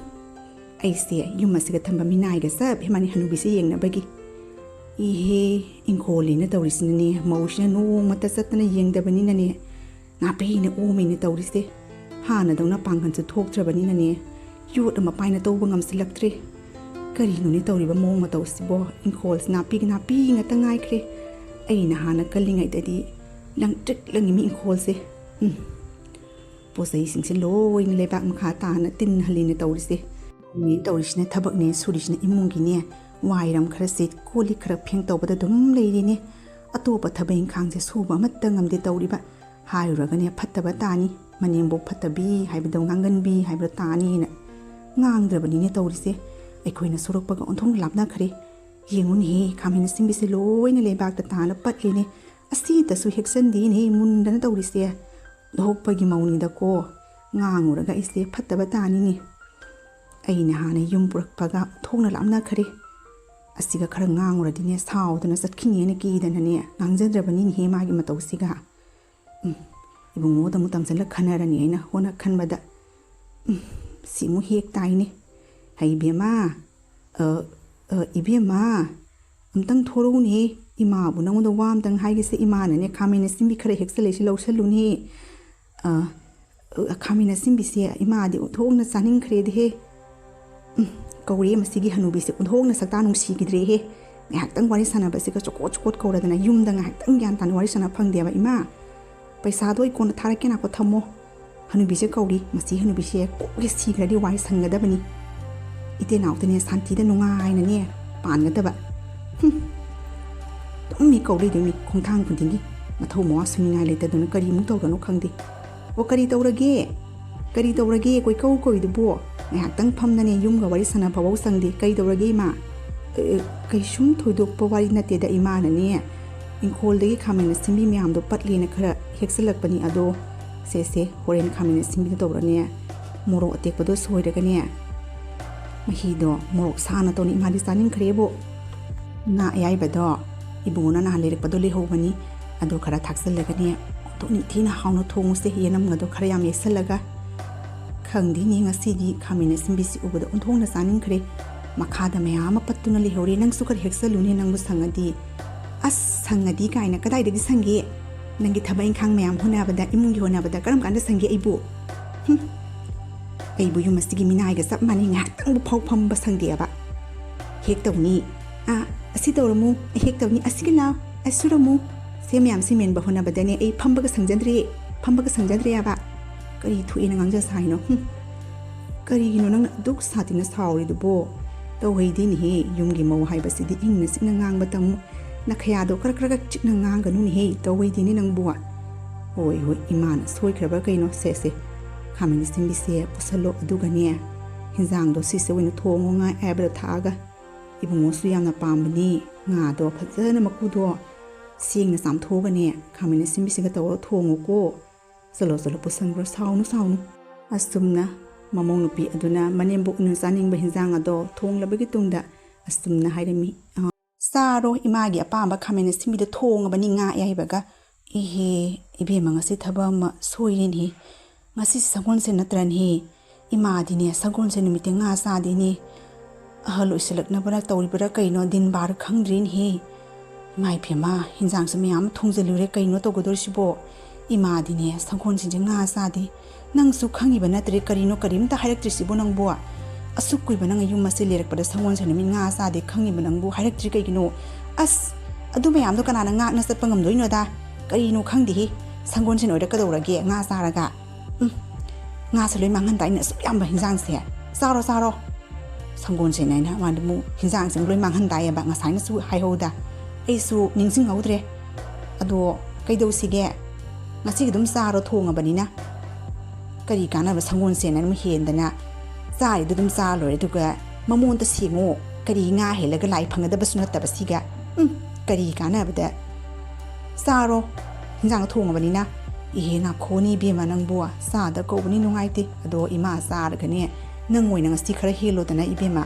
ꯑꯩꯁꯦ ꯌꯨꯝ ꯑꯁꯤꯒ ꯊꯝꯕ ꯃꯤꯅꯥꯏꯒ ꯆꯞ ꯍꯦ ꯃꯥꯟꯅꯩ ꯍꯅꯨꯕꯤꯁꯦ ꯌꯦꯡꯅꯕꯒꯤ꯫ ꯏꯍꯦ, ꯏꯪꯈꯣꯜꯅꯦꯅ ꯇꯧꯔꯤꯁꯤꯅꯅꯦ, ꯃꯧꯁꯤꯅ ꯅꯣꯡꯃꯇ ꯆꯠꯇꯅ ꯌꯦꯡꯗꯕꯅꯤꯅꯅꯦ, ꯅꯥꯄꯤꯅ ꯑꯣꯝꯃꯦꯅ ꯇꯧꯔꯤꯁꯦ꯫ ꯍꯥꯟꯅꯗꯧꯅ ꯄꯥꯡꯒꯜꯁꯨ ꯊꯣꯛꯇ꯭ꯔꯕꯅꯤꯅꯅꯦ, ꯌꯣꯠ ꯑꯃ ꯄꯥꯏꯅ ꯇꯧꯕ ꯉꯝꯁꯤꯜꯂꯛꯇ꯭ꯔꯦ꯫ ꯀꯔꯤꯅꯣꯅꯦ ꯇꯧꯔꯤꯕ ꯃꯑꯣꯡ ꯃꯇꯧꯁꯤꯕꯣ? ꯏꯪꯈꯣꯜꯁꯤ ꯅꯥꯄꯤꯒꯤ ꯅꯥꯄꯤ ꯉꯥꯛꯇ ꯉꯥꯏꯈ꯭ꯔꯦ꯫ ꯑꯩꯅ ꯍꯥꯟꯅ ꯀꯜꯂꯤꯉꯩꯗꯗꯤ ꯂꯪꯇ꯭ꯔꯤꯛ ꯂꯪꯉꯤꯃꯤ ꯏꯪꯈꯣꯜꯁꯦ꯫ ꯎꯝ꯫ ꯄꯣꯠ ꯆꯩꯁꯤꯡꯁꯦ ꯂꯣꯏꯅ ꯂꯩꯕꯥꯛ ꯃꯈꯥ ꯇꯥꯅ ꯇꯤꯟꯍꯜꯂꯤꯅꯦ ꯇꯧꯔꯤꯁꯦ꯫ ꯃꯤ ꯇꯧꯔꯤꯁꯤꯅ ꯊꯕꯛꯅꯦ, ꯁꯨꯔꯤꯁꯤꯅ ꯏꯃꯨꯡꯒꯤꯅꯦ, ꯋꯥꯏꯔꯝ ꯈꯔ ꯁꯤꯠ, ꯀꯣꯜ ꯂꯤꯛ ꯈꯔ ꯐꯦꯡ ꯇꯧꯕꯗ ꯑꯗꯨꯝ ꯂꯩꯔꯤꯅꯦ꯫ ꯑꯇꯣꯞꯄ ꯊꯕꯛ ꯏꯪꯈꯥꯡꯁꯦ ꯁꯨꯕ ꯑꯃꯠꯇ ꯉꯝꯗꯦ ꯇꯧꯔꯤꯕ꯫ ꯍꯥꯏꯔꯨꯔꯒꯅꯦ ꯐꯠꯇꯕ ꯇꯥꯅꯤ, ꯃꯅꯦꯝꯕꯣꯛ ꯐꯠꯇꯕꯤ ꯍꯥꯏꯕꯗꯣ, ꯉꯥꯡꯒꯟꯕꯤ ꯍꯥꯏꯕꯗꯣ ꯇꯥꯅꯤꯅ ꯉꯥꯡꯗ꯭ꯔꯕꯅꯤꯅꯦ ꯇꯧꯔꯤꯁꯦ꯫ ꯑꯩꯈꯣꯏꯅ ꯁꯨꯔꯛꯄꯒ ꯑꯣꯟꯊꯣꯛꯅ ꯂꯥꯞꯅꯈ꯭ꯔꯦ꯫ ꯌꯦꯡꯉꯨꯅꯦꯍꯦ, ꯈꯥꯃꯦꯟ ꯑꯁꯤꯟꯕꯤꯁꯦ ꯂꯣꯏꯅ ꯂꯩꯕꯥꯛꯇ ꯇꯥꯅ ꯄꯠꯂꯤꯅꯦ꯫ ꯑꯁꯤꯗꯁꯨ ꯍꯦꯛꯆꯟꯗꯦꯅꯦꯍꯦ, ꯃꯨꯟꯗꯅ ꯇꯧꯔꯤꯁꯦ꯫ ꯂꯨꯍꯣꯛꯄꯒꯤ ꯃꯧꯅꯤꯗꯀꯣ, ꯉꯥꯡꯉꯨꯔꯒ ꯑꯩꯁꯦ ꯐꯠꯇꯕ ꯇꯥꯅꯤꯅꯦ꯫ ꯑꯩꯅ ꯍꯥꯟꯅ ꯌꯨꯝ ꯄꯨꯔꯛꯄꯒ ꯊꯣꯡꯅ ꯂꯥꯞꯅꯈ꯭ꯔꯦ꯫ ꯑꯁꯤꯒ ꯈꯔ ꯉꯥꯡꯉꯨꯔꯗꯤꯅꯦ, ꯁꯥꯎꯗꯅ ꯆꯠꯈꯤꯅꯦꯅ ꯀꯤꯗꯅꯅꯦ, ꯉꯥꯡꯖꯗ꯭ꯔꯕꯅꯤꯅꯦꯍꯦ ꯃꯥꯒꯤ ꯃꯇꯧꯁꯤꯒ꯫ ꯎꯝ, ꯏꯕꯨꯡꯉꯣꯗ ꯑꯃꯨꯛ ꯇꯝꯁꯤꯜꯂ ꯈꯟꯅꯔꯅꯤ ꯑꯩꯅ ꯍꯣꯠꯅ ꯈꯟꯕꯗ꯫ ꯎꯝ, ꯁꯤꯃꯨꯛ ꯍꯦꯛ ꯇꯥꯏꯅꯦ꯫ ꯍꯩ ꯏꯕꯦꯝꯃ, ꯑ, ꯑ, ꯏꯕꯦꯝꯃ, ꯑꯝꯇꯪ ꯊꯣꯔꯛꯎꯅꯦꯍꯦ꯫ ꯏꯃꯥꯕꯨ ꯅꯉꯣꯟꯗ ꯋꯥ ꯑꯝꯇꯪ ꯍꯥꯏꯒꯦꯁꯦ꯫ ꯏꯃꯥꯅꯅꯦ ꯈꯥꯃꯦꯟ ꯑꯁꯤꯟꯕꯤ ꯈꯔ ꯍꯦꯛꯆꯜꯂꯛꯏꯁꯤ, ꯂꯧꯁꯜꯂꯨꯅꯦꯍꯦ꯫ ꯑ, ꯑ, ꯈꯥꯃꯦꯟ ꯑꯁꯤꯟꯕꯤꯁꯦ ꯏꯃꯥꯗꯤ ꯑꯣꯟꯊꯣꯛꯅ ꯆꯥꯅꯤꯡꯈ꯭ꯔꯦꯗꯍꯦ꯫ ꯎꯝ, ꯀꯧꯔꯦ ꯃꯁꯤꯒꯤ ꯍꯅꯨꯕꯤꯁꯦ, ꯑꯣꯟꯊꯣꯛꯅ ꯁꯛꯇꯥ ꯅꯨꯡꯁꯤꯈꯤꯗ꯭ꯔꯦꯍꯦ꯫ ꯉꯥꯏꯍꯥꯛꯇꯪ ꯋꯥꯔꯤ ꯁꯥꯟꯅꯕꯁꯤꯒ ꯆꯣꯀꯣꯠ ꯆꯣꯀꯣꯠ ꯀꯧꯔꯗꯅ ꯌꯨꯝꯗ ꯉꯥꯏꯍꯥꯛꯇꯪ ꯒ꯭ꯌꯥꯟ ꯇꯥꯅ ꯋꯥꯔꯤ ꯁꯥꯟꯅ ꯐꯪꯗꯦꯕ꯫ ꯏꯃꯥ, ꯄꯩꯁꯥꯗꯣ ꯑꯩ ꯀꯣꯟꯅ ꯊꯥꯔꯛꯀꯦ, ꯉꯥꯏꯈꯣ ꯊꯝꯃꯣ꯫ ꯍꯅꯨꯕꯤꯁꯦ ꯀꯧꯔꯤ, ꯃꯁꯤ ꯍꯅꯨꯕꯤꯁꯦ ꯀꯣꯛꯁꯦ ꯁꯤꯈ꯭ꯔꯗꯤ ꯋꯥꯏ ꯁꯪꯒꯗꯕꯅꯤ꯫ ꯏꯇꯩ ꯅꯥꯎꯇꯅꯦ ꯁꯥꯟꯇꯤꯗ ꯅꯨꯡꯉꯥꯏꯅꯅꯦ ꯄꯥꯟꯒꯗꯕ꯫ ꯍꯨꯝ꯫ ꯑꯗꯨꯝ ꯃꯤ ꯀꯧꯔꯤꯗꯨ ꯃꯤ ꯈꯣꯡꯊꯥꯡ ꯈꯨꯗꯤꯡꯒꯤ ꯃꯊꯧ ꯃꯋꯥ ꯁꯨꯅꯤꯡꯉꯥꯏ ꯂꯩꯇꯗꯅ ꯀꯔꯤꯃꯨꯛ ꯇꯧꯗꯅꯣ ꯈꯪꯗꯦ꯫ ꯑꯣ, ꯀꯔꯤ ꯇꯧꯔꯒꯦ? ꯀꯔꯤ ꯇꯧꯔꯒꯦ? ꯀꯣꯏꯀꯧ ꯀꯧꯏꯗꯨꯕꯣ? ꯉꯥꯏꯍꯥꯛꯇꯪ ꯐꯝꯗꯅꯦ ꯌꯨꯝꯒ ꯋꯥꯔꯤ ꯁꯥꯟꯅꯐꯥꯎ ꯁꯪꯗꯦ꯫ ꯀꯔꯤ ꯇꯧꯔꯒꯦ ꯏꯃꯥ? ꯑꯦ, ꯑꯦ, ꯀꯩꯁꯨꯝ ꯊꯣꯏꯗꯣꯛꯄ ꯋꯥꯔꯤ ꯅꯠꯇꯦꯗ ꯏꯃꯥꯅꯅꯦ꯫ ꯏꯪꯈꯣꯜꯗꯒꯤ ꯈꯥꯃꯦꯟ ꯑꯁꯤꯟꯕꯤ ꯃꯌꯥꯝꯗꯣ ꯄꯠꯂꯦꯅ ꯈꯔ ꯍꯦꯛꯆꯜꯂꯛꯄꯅꯤ꯫ ꯑꯗꯣ ꯁꯦ, ꯁꯦ, ꯍꯣꯔꯦꯟ ꯈꯥꯃꯦꯟ ꯑꯁꯤꯟꯕꯤꯗ ꯇꯧꯔꯅꯦ꯫ ꯃꯣꯔꯣꯛ ꯑꯇꯦꯛꯄꯗꯣ ꯁꯣꯏꯔꯒꯅꯦ꯫ ꯃꯍꯤꯗꯣ ꯃꯣꯔꯣꯛ ꯁꯥꯅ ꯇꯧꯅꯤ꯫ ꯏꯃꯥꯗꯤ ꯆꯥꯅꯤꯡꯈ꯭ꯔꯦꯕꯣ꯫ ꯉꯥ ꯑꯌꯥꯏꯕꯗꯣ ꯏꯕꯨꯡꯉꯣꯅ ꯅꯍꯥꯟ ꯂꯩꯔꯛꯄꯗꯣ ꯂꯩꯍꯧꯕꯅꯤ꯫ ꯑꯗꯣ ꯈꯔ ꯊꯥꯛꯆꯜꯂꯒꯅꯦ, ꯑꯣꯟꯊꯣꯛ ꯅꯤꯡꯊꯤꯅ ꯍꯥꯎꯅ ꯊꯣꯡꯉꯨꯁꯦ꯫ ꯌꯦꯅꯝꯒꯗꯣ ꯈꯔ ꯌꯥꯝ ꯌꯩꯁꯜꯂꯒ꯫ ꯈꯪꯗꯦꯅꯦ, ꯉꯁꯤꯗꯤ ꯈꯥꯃꯦꯟ ꯑꯁꯤꯟꯕꯤꯁꯤ ꯎꯕꯗ ꯑꯣꯟꯊꯣꯛꯅ ꯆꯥꯅꯤꯡꯈ꯭ꯔꯦ꯫ ꯃꯈꯥꯗ ꯃꯌꯥꯝ ꯑꯃ ꯄꯠꯇꯨꯅ ꯂꯩꯍꯧꯔꯦ꯫ ꯅꯪꯁꯨ ꯈꯔ ꯍꯦꯛꯆꯜꯂꯨꯅꯦ, ꯅꯪꯕꯨ ꯁꯪꯉꯗꯤ꯫ ꯑꯁ, ꯁꯪꯉꯗꯤ ꯀꯥꯏꯅ ꯀꯗꯥꯏꯗꯒꯤ ꯁꯪꯒꯦ? ꯅꯪꯒꯤ ꯊꯕꯛ ꯏꯪꯈꯥꯡ ꯃꯌꯥꯝ ꯍꯣꯠꯅꯕꯗ, ꯏꯃꯨꯡꯒꯤ ꯍꯣꯠꯅꯕꯗ ꯀꯔꯝ ꯀꯥꯟꯗ ꯁꯪꯒꯦ ꯑꯩꯕꯨ? ꯍꯨꯝ꯫ ꯑꯩꯕꯨ ꯌꯨꯝ ꯑꯁꯤꯒꯤ ꯃꯤꯅꯥꯏꯒ ꯆꯞ ꯃꯥꯟꯅꯩ, ꯉꯥꯏꯍꯥꯛꯇꯪꯕꯨ ꯐꯥꯎ ꯐꯝꯕ ꯁꯪꯗꯦꯕ꯫ ꯍꯦꯛ ꯇꯧꯅꯤ, ꯑꯥ, ꯑꯁꯤ ꯇꯧꯔꯝꯃꯨ, ꯑꯩ ꯍꯦꯛ ꯇꯧꯅꯤ, ꯑꯁꯤꯒꯤ ꯂꯥꯎ, ꯑꯁꯤ ꯁꯨꯔꯝꯃꯨ꯫ ꯁꯦ ꯃꯌꯥꯝꯁꯤ ꯃꯦꯟꯕ ꯍꯣꯠꯅꯕꯗꯅꯦ ꯑꯩ ꯐꯝꯕꯒ ꯁꯪꯖꯗ꯭ꯔꯦ, ꯐꯝꯕꯒ ꯁꯪꯖꯗ꯭ꯔꯦꯕ꯫ ꯀꯔꯤ ꯊꯣꯛꯑꯦꯅ ꯉꯥꯡꯖ ꯁꯥꯏꯅꯣ? ꯍꯨꯝ꯫ ꯀꯔꯤꯒꯤꯅꯣ ꯅꯪꯅ ꯑꯗꯨꯛ ꯁꯥꯊꯤꯅ ꯁꯥꯎꯔꯤꯗꯨꯕꯣ? ꯇꯧꯍꯩꯗꯦꯅꯦꯍꯦ, ꯌꯨꯝꯒꯤ ꯃꯧ ꯍꯥꯏꯕꯁꯤꯗꯤ ꯏꯪꯅ ꯆꯤꯛꯅ ꯉꯥꯡꯕ ꯇꯝꯃꯨ꯫ ꯅꯈꯌꯥꯗꯣ ꯈꯔ ꯈꯔꯒ ꯆꯤꯛꯅ ꯉꯥꯡꯒꯅꯨꯅꯦꯍꯦ, ꯇꯧꯍꯩꯗꯦꯅꯦ ꯅꯪꯕꯨ꯫ ꯍꯣꯏ, ꯍꯣꯏ, ꯏꯃꯥꯅ ꯁꯣꯏꯈ꯭ꯔꯕ ꯀꯩꯅꯣ? ꯁꯦ, ꯁꯦ, ꯈꯥꯃꯦꯟ ꯑꯁꯤꯟꯕꯤꯁꯦ ꯄꯨꯁꯜꯂꯣ, ꯑꯗꯨꯒꯅꯦ, ꯍꯤꯟꯖꯥꯡꯗꯣ ꯁꯤꯁꯦ ꯑꯣꯏꯅ ꯊꯣꯡꯉꯣ, ꯉꯥ ꯑꯌꯥꯏꯕꯗꯣ ꯊꯥꯛꯑꯒ꯫ ꯏꯕꯨꯡꯉꯣꯁꯨ ꯌꯥꯝꯅ ꯄꯥꯝꯕꯅꯤ ꯉꯥꯗꯣ꯫ ꯐꯖꯅ ꯃꯀꯨꯗꯣ ꯁꯦꯡꯅ ꯆꯥꯝꯊꯣꯛꯑꯒꯅꯦ, ꯈꯥꯃꯦꯟ ꯑꯁꯤꯟꯕꯤꯁꯤꯒ ꯇꯧꯔꯒ ꯊꯣꯡꯉꯨꯀꯣ꯫ ꯆꯠꯂꯣ, ꯆꯠꯂꯣ, ꯄꯨꯁꯟꯈ꯭ꯔꯣ, ꯁꯥꯎꯅꯨ, ꯁꯥꯎꯅꯨ꯫ ꯑꯁꯨꯝꯅ ꯃꯃꯧ ꯅꯨꯄꯤ ꯑꯗꯨꯅ ꯃꯅꯦꯝꯕꯣꯛꯅ ꯆꯥꯅꯤꯡꯕ ꯍꯤꯟꯖꯥꯡ ꯑꯗꯣ ꯊꯣꯡꯂꯕꯒꯤ ꯇꯨꯡꯗ ꯑꯁꯨꯝꯅ ꯍꯥꯏꯔꯝꯃꯤ꯫ "ꯑ, ꯆꯥꯔꯣ, ꯏꯃꯥꯒꯤ ꯑꯄꯥꯝꯕ ꯈꯥꯃꯦꯟ ꯑꯁꯤꯟꯕꯤꯗꯣ ꯊꯣꯡꯉꯕꯅꯤ, ꯉꯥ ꯑꯌꯥꯏꯕꯒ꯫" "ꯏꯍꯦ, ꯏꯕꯦꯝꯃ, ꯉꯁꯤ ꯊꯕꯛ ꯑꯃ ꯁꯣꯏꯔꯦꯅꯦꯍꯦ꯫ ꯉꯁꯤꯁꯦ ꯁꯒꯣꯜꯁꯦꯟ ꯅꯠꯇ꯭ꯔꯅꯦꯍꯦ? ꯏꯃꯥꯗꯤꯅꯦ ꯁꯒꯣꯜꯁꯦꯟ ꯅꯨꯃꯤꯠꯇꯤ ꯉꯥ ꯆꯥꯗꯦꯅꯦ꯫ ꯑꯍꯜ ꯑꯣꯏꯁꯤꯜꯂꯛꯅꯕꯅ ꯇꯧꯔꯤꯕꯔꯥ ꯀꯩꯅꯣ, ꯗꯤꯟ ꯕꯥꯔ ꯈꯪꯗ꯭ꯔꯦꯅꯦꯍꯦ꯫ ꯏꯃꯥ ꯏꯕꯦꯝꯃ, ꯍꯤꯟꯖꯥꯡꯁꯨ ꯃꯌꯥꯝ ꯑꯃ ꯊꯣꯡꯖꯜꯂꯨꯔꯦ, ꯀꯩꯅꯣ ꯇꯧꯒꯗꯧꯔꯤꯁꯤꯕꯣ? ꯏꯃꯥꯗꯤꯅꯦ ꯁꯒꯣꯜꯁꯦꯟꯁꯦ ꯉꯥ ꯆꯥꯗꯦ꯫ ꯅꯪꯁꯨ ꯈꯪꯉꯤꯕ ꯅꯠꯇ꯭ꯔꯦ, ꯀꯔꯤꯅꯣ ꯀꯔꯤꯝꯇ ꯍꯥꯏꯔꯛꯇ꯭ꯔꯤꯁꯤꯕꯣ ꯅꯪꯕꯣ? ꯑꯁꯨꯛ ꯀꯨꯏꯕ ꯅꯪ ꯌꯨꯝ ꯑꯁꯤ ꯂꯩꯔꯛꯄꯗ ꯁꯒꯣꯜꯁꯦꯟ ꯅꯨꯃꯤꯠ ꯉꯥ ꯆꯥꯗꯦ ꯈꯪꯉꯤꯕ ꯅꯪꯕꯨ ꯍꯥꯏꯔꯛꯇ꯭ꯔꯤ ꯀꯩꯒꯤꯅꯣ? ꯑꯁ, ꯑꯗꯨ ꯃꯌꯥꯝꯗꯣ ꯀꯅꯥꯅ ꯉꯥꯛꯅ ꯆꯠꯄ ꯉꯝꯗꯣꯏꯅꯣꯗ? ꯀꯔꯤꯅꯣ ꯈꯪꯗꯦꯍꯦ, ꯁꯒꯣꯜꯁꯦꯟ ꯑꯣꯏꯔꯛꯀꯗꯧꯔꯒꯦ ꯉꯥ ꯆꯥꯔꯒ? ꯎꯝ, ꯉꯥꯁꯦ ꯂꯣꯏ ꯃꯥꯡꯍꯟ ꯇꯥꯏꯅꯦ, ꯑꯁꯨꯛ ꯌꯥꯝꯕ ꯍꯤꯟꯖꯥꯡꯁꯦ꯫ ꯆꯥꯔꯣ, ꯆꯥꯔꯣ꯫ ꯁꯪꯒꯣꯜꯁꯦꯟ ꯍꯥꯏꯅ ꯃꯥꯗꯤ ꯑꯃꯨꯛ ꯍꯤꯟꯖꯥꯡꯁꯦ ꯂꯣꯏ ꯃꯥꯡꯍꯟ ꯇꯥꯏꯌꯦꯕ, ꯉꯁꯥꯏꯅꯁꯨ ꯍꯥꯏꯍꯧꯗ꯫ ꯑꯩꯁꯨ ꯅꯤꯡꯁꯤꯡꯍꯧꯗ꯭ꯔꯦ꯫ ꯑꯗꯣ ꯀꯩꯗꯧꯁꯤꯒꯦ? ꯉꯁꯤꯒꯤ ꯑꯗꯨꯝ ꯆꯥꯔꯣ, ꯊꯣꯡꯉꯕꯅꯤꯅ꯫ ꯀꯔꯤ ꯀꯥꯟꯅꯕ ꯁꯪꯒꯣꯜꯁꯦꯟ ꯍꯥꯏꯅ ꯑꯃꯨꯛ ꯍꯦꯟꯗꯅ ꯆꯥꯔꯤꯗꯣ ꯑꯗꯨꯝ ꯆꯥꯔ ꯂꯣꯏꯔꯦ, ꯑꯗꯨꯒ ꯃꯃꯣꯟꯇ ꯁꯦꯡꯉꯣ꯫ ꯀꯔꯤ ꯉꯥ ꯍꯦꯜꯂꯒ ꯂꯥꯏ ꯐꯪꯒꯗꯕꯁꯨ ꯅꯠꯇꯕ ꯁꯤꯒ꯫ ꯎꯝ, ꯀꯔꯤ ꯀꯥꯟꯅꯕꯗ? ꯆꯥꯔꯣ, ꯍꯤꯟꯖꯥꯡ ꯊꯣꯡꯉꯕꯅꯤꯅ꯫ ꯏꯍꯦ, ꯅꯥꯈꯣꯅꯤ ꯏꯕꯦꯝꯃ ꯅꯪꯕꯨ, ꯆꯥꯗ ꯀꯧꯕꯅꯤ ꯅꯨꯡꯉꯥꯏꯇꯦ꯫ ꯑꯗꯣ ꯏꯃꯥ ꯆꯥꯔꯒꯅꯦ, ꯅꯪ ꯑꯣꯏꯅ ꯉꯁꯤ ꯈꯔ ꯍꯦꯜꯂꯣꯗꯅ ꯏꯕꯦꯝꯃ꯫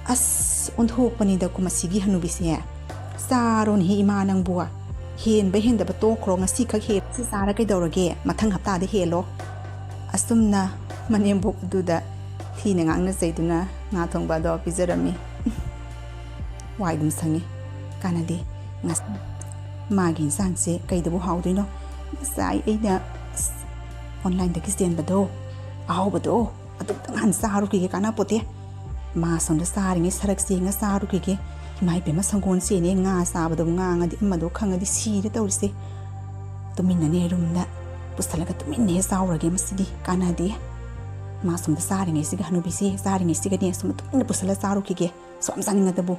ꯑꯁ, ꯑꯣꯟꯊꯣꯛꯄꯅꯤꯗꯀꯣ ꯃꯁꯤꯒꯤ ꯍꯅꯨꯕꯤꯁꯦ꯫ ꯆꯥꯔꯣꯅꯦꯍꯦ ꯏꯃꯥ ꯅꯪꯕꯨ꯫ ꯍꯦꯟꯕ ꯍꯦꯟꯗꯕ ꯇꯣꯛꯈ꯭ꯔꯣ, ꯉꯁꯤꯈꯛ ꯍꯦꯜꯂꯁꯤ ꯆꯥꯔ ꯀꯩꯗꯧꯔꯒꯦ? ꯃꯊꯪ ꯍꯞꯇꯥꯗ ꯍꯦꯜꯂꯣ꯫ ꯑꯁꯨꯝꯅ ꯃꯅꯦꯝꯕꯣꯛ ꯑꯗꯨꯗ ꯊꯤꯅ ꯉꯥꯡꯅ ꯆꯩꯗꯨꯅ ꯉꯥ ꯊꯣꯡꯕ ꯑꯗꯣ ꯄꯤꯖꯔꯝꯃꯤ꯫ ꯋꯥꯏ ꯑꯗꯨꯝ ꯁꯪꯉꯤ꯫ ꯀꯥꯟꯅꯗꯦ꯫ ꯉꯁ-, ꯃꯥꯒꯤ ꯏꯟꯁꯥꯡꯁꯦ ꯀꯩꯗꯕꯨ ꯍꯥꯎꯗꯣꯏꯅꯣ? ꯉꯁꯥꯏ ꯑꯩꯅ ꯑꯁ, ꯑꯣꯟꯂꯥꯏꯟꯗꯒꯤ ꯆꯦꯟꯕꯗꯣ, ꯑꯍꯥꯎꯕꯗꯣ, ꯑꯗꯨꯝꯇꯪ ꯍꯥꯟꯅ ꯆꯥꯔꯨꯈꯤꯒꯦ, ꯀꯥꯟꯅꯄꯣꯠꯇꯦ꯫ ꯃꯥ ꯁꯣꯝꯗ ꯆꯥꯔꯤꯉꯩ ꯁꯔꯛ ꯆꯦꯡꯉ ꯆꯥꯔꯨꯈꯤꯒꯦ꯫ ꯏꯃꯥ ꯏꯕꯦꯝꯃ, ꯁꯪꯒꯣꯜ ꯆꯦꯅꯦ, ꯉꯥ ꯆꯥꯕꯗꯣ ꯉꯥꯡꯉꯗꯤ ꯑꯃꯗꯣ ꯈꯪꯉꯗꯤ ꯁꯤꯔꯦ ꯇꯧꯔꯤꯁꯦ꯫ ꯇꯨꯃꯤꯟꯅꯅꯦ ꯔꯨꯝꯗ ꯄꯨꯁꯜꯂꯒ ꯇꯨꯃꯤꯟꯅ ꯍꯦꯛ ꯆꯥꯎꯔꯒꯦ, ꯃꯁꯤꯗꯤ ꯀꯥꯟꯅꯗꯦ꯫ ꯃꯥ ꯁꯣꯝꯗ ꯆꯥꯔꯤꯉꯩꯁꯤꯒ, ꯍꯅꯨꯕꯤꯁꯦ ꯆꯥꯔꯤꯉꯩꯁꯤꯒꯅꯦ ꯁꯣꯝꯗ ꯇꯨꯃꯤꯟꯅ ꯄꯨꯁꯜꯂ ꯆꯥꯔꯨꯈꯤꯒꯦ꯫ ꯁꯨꯛꯆꯥ ꯆꯥꯅꯤꯡꯉꯗꯕꯨ꯫